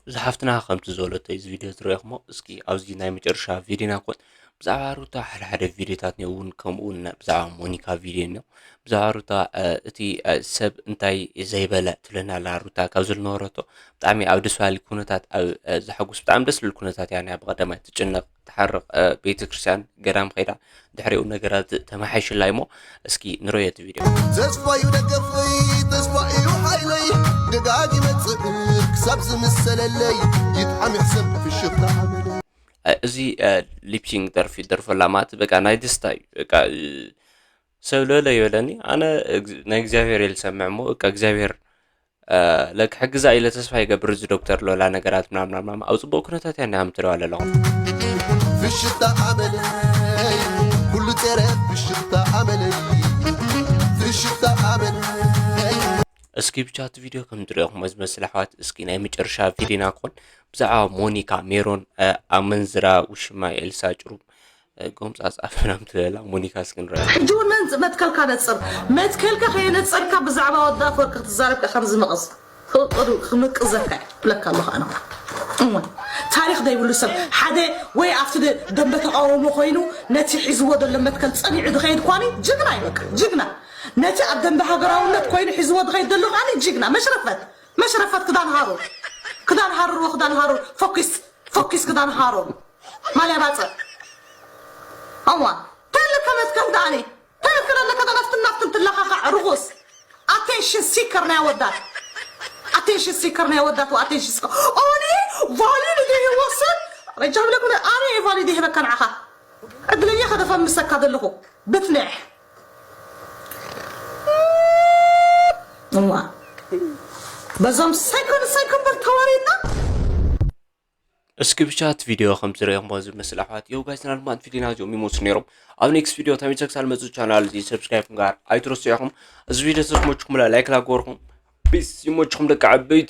እዛ ሓፍትና ከምቲ ዝበለቶ እዚ ቪድዮ ዝረኣኹሞ፣ እስኪ ኣብዚ ናይ መጨረሻ ቪድዮና ኮን ብዛዕባ ሩታ ሓደ ሓደ ቪድዮታት እኒኦ እውን ከምኡ እውን ብዛዕባ ሞኒካ ቪድዮ እኒኦ። ብዛዕባ ሩታ እቲ ሰብ እንታይ ዘይበለ ትብለና ኣላ። ሩታ ካብ ዝነበረቶ ብጣዕሚ ኣብ ደስ ባሊ ኩነታት ኣብ ዘሐጉስ ብጣዕሚ ደስ ልብል ኩነታት እያ ኒያ። ብቐዳማይ ትጭነቕ ትሓርቕ፣ ቤተክርስትያን ገዳም ከይዳ ድሕሪኡ ነገራት ተመሓይሽላ እሞ እስኪ ንረዮ እቲ ቪድዮ። ተስፋ እዩ ደገፈይ፣ ተስፋ እዩ ሓይለይ፣ ደጋጊ መጽእ ክሳብ ዝምሰለለይ፣ ይጥዓም ይሕሰብ ፍሽኽታ ሓመለይ። እዚ ሊፕሲንግ ደርፊ ደርፈላ ማለት በቃ ናይ ደስታ እዩ። በቃ ሰብ ለለ ይበለኒ ኣነ ናይ እግዚኣብሔር የልሰምዕ እሞ በቃ እግዚኣብሔር ለክሕግዛ ኢለ ተስፋ ይገብር። እዚ ዶክተር ሎላ ነገራት ምናምናምናም ኣብ ፅቡቅ ኩነታት እያ እናምትለዋ ኣለኹም። ፍሽታ ኣመለይ ኩሉ ጤረ ፍሽታ ኣመለይ ፍሽታ ኣመለይ። እስኪ ብቻ እቲ ቪድዮ ከም ትሪኦኹም ዝመስል ኣሕዋት፣ እስኪ ናይ መጨረሻ ቪድዮና ክኾን ብዛዕባ ሞኒካ ሜሮን ኣመንዝራ ውሽማ ኤልሳ ጭሩ ጎምፃፃ ፍናም ትበላ ሞኒካ እስኪ ንረኣ። ሕጂ እውን መንጽ መትከልካ ነጽር። መትከልካ ከየነጸርካ ብዛዕባ ወዲ ኣፈወርቂ ክትዛረብ ከ ከም ዝምቕዝ ክምቅዘካ ብለካ ኣለኹ ኣነ። እወ። ታሪኽ ዘይብሉ ሰብ ሓደ ወይ ኣብቲ ደ- ደንበ ተቃውሞ ኮይኑ ነቲ ሒዝዎ ዘሎ መትከል ጸኒዑ ዝኸይድ ኳኒ ጅግና እዩ በቃ ጅግና። ነቲ ኣብ ደንበ ሃገራውነት ኮይኑ ሒዝዎ ዝኸይድ ዘሎ ኳኒ ጅግና መሽረፈት መሽረፈት ክዳን ሃሩር ክዳን ሃሩር ወክዳን ሃሩር ፎኪስ ፎኪስ ክዳን ሃሩር ማልያ ባጽዕ ኣዋ ተለካ መትከል ዳኒ ተለካ ለካ ናፍትን ናፍትን ትለኻኻ ርኹስ ኣቴንሽን ሲከር ናይ ወዳት ኣቴንሽን ሲከር ናይ ወዳት ኣቴንሽን ሲከር ኦኒ ቫሊድ ዲህ ወሰን ረጃ ብለኩ ኣነ ቫሊድ ይህበካ ንዓኻ ዕድለኛ ከደፈምሰካ ዘለኹ ብትንሕ እዋ በዞም ሰይኮን ሰይኮን በል ተዋሪድና እስኪ ብቻ እቲ ቪድዮ ከም ዝረአኹሞ ዝመስል ኣሕዋት ዮ ጋይስ ናልማት ቪድዮና እዚኦም ይመስሉ ነይሮም። ኣብ ኔክስት ቪድዮ ታሚተክሳል መፁ ቻናል እዚ ሰብስክራይብ ጋር ኣይትረሱ ኢኹም። እዚ ቪድዮ ተስሞችኩም ላይክ ላጎርኩም ፒስ ይሞችኩም ደቂ ዓበይቲ።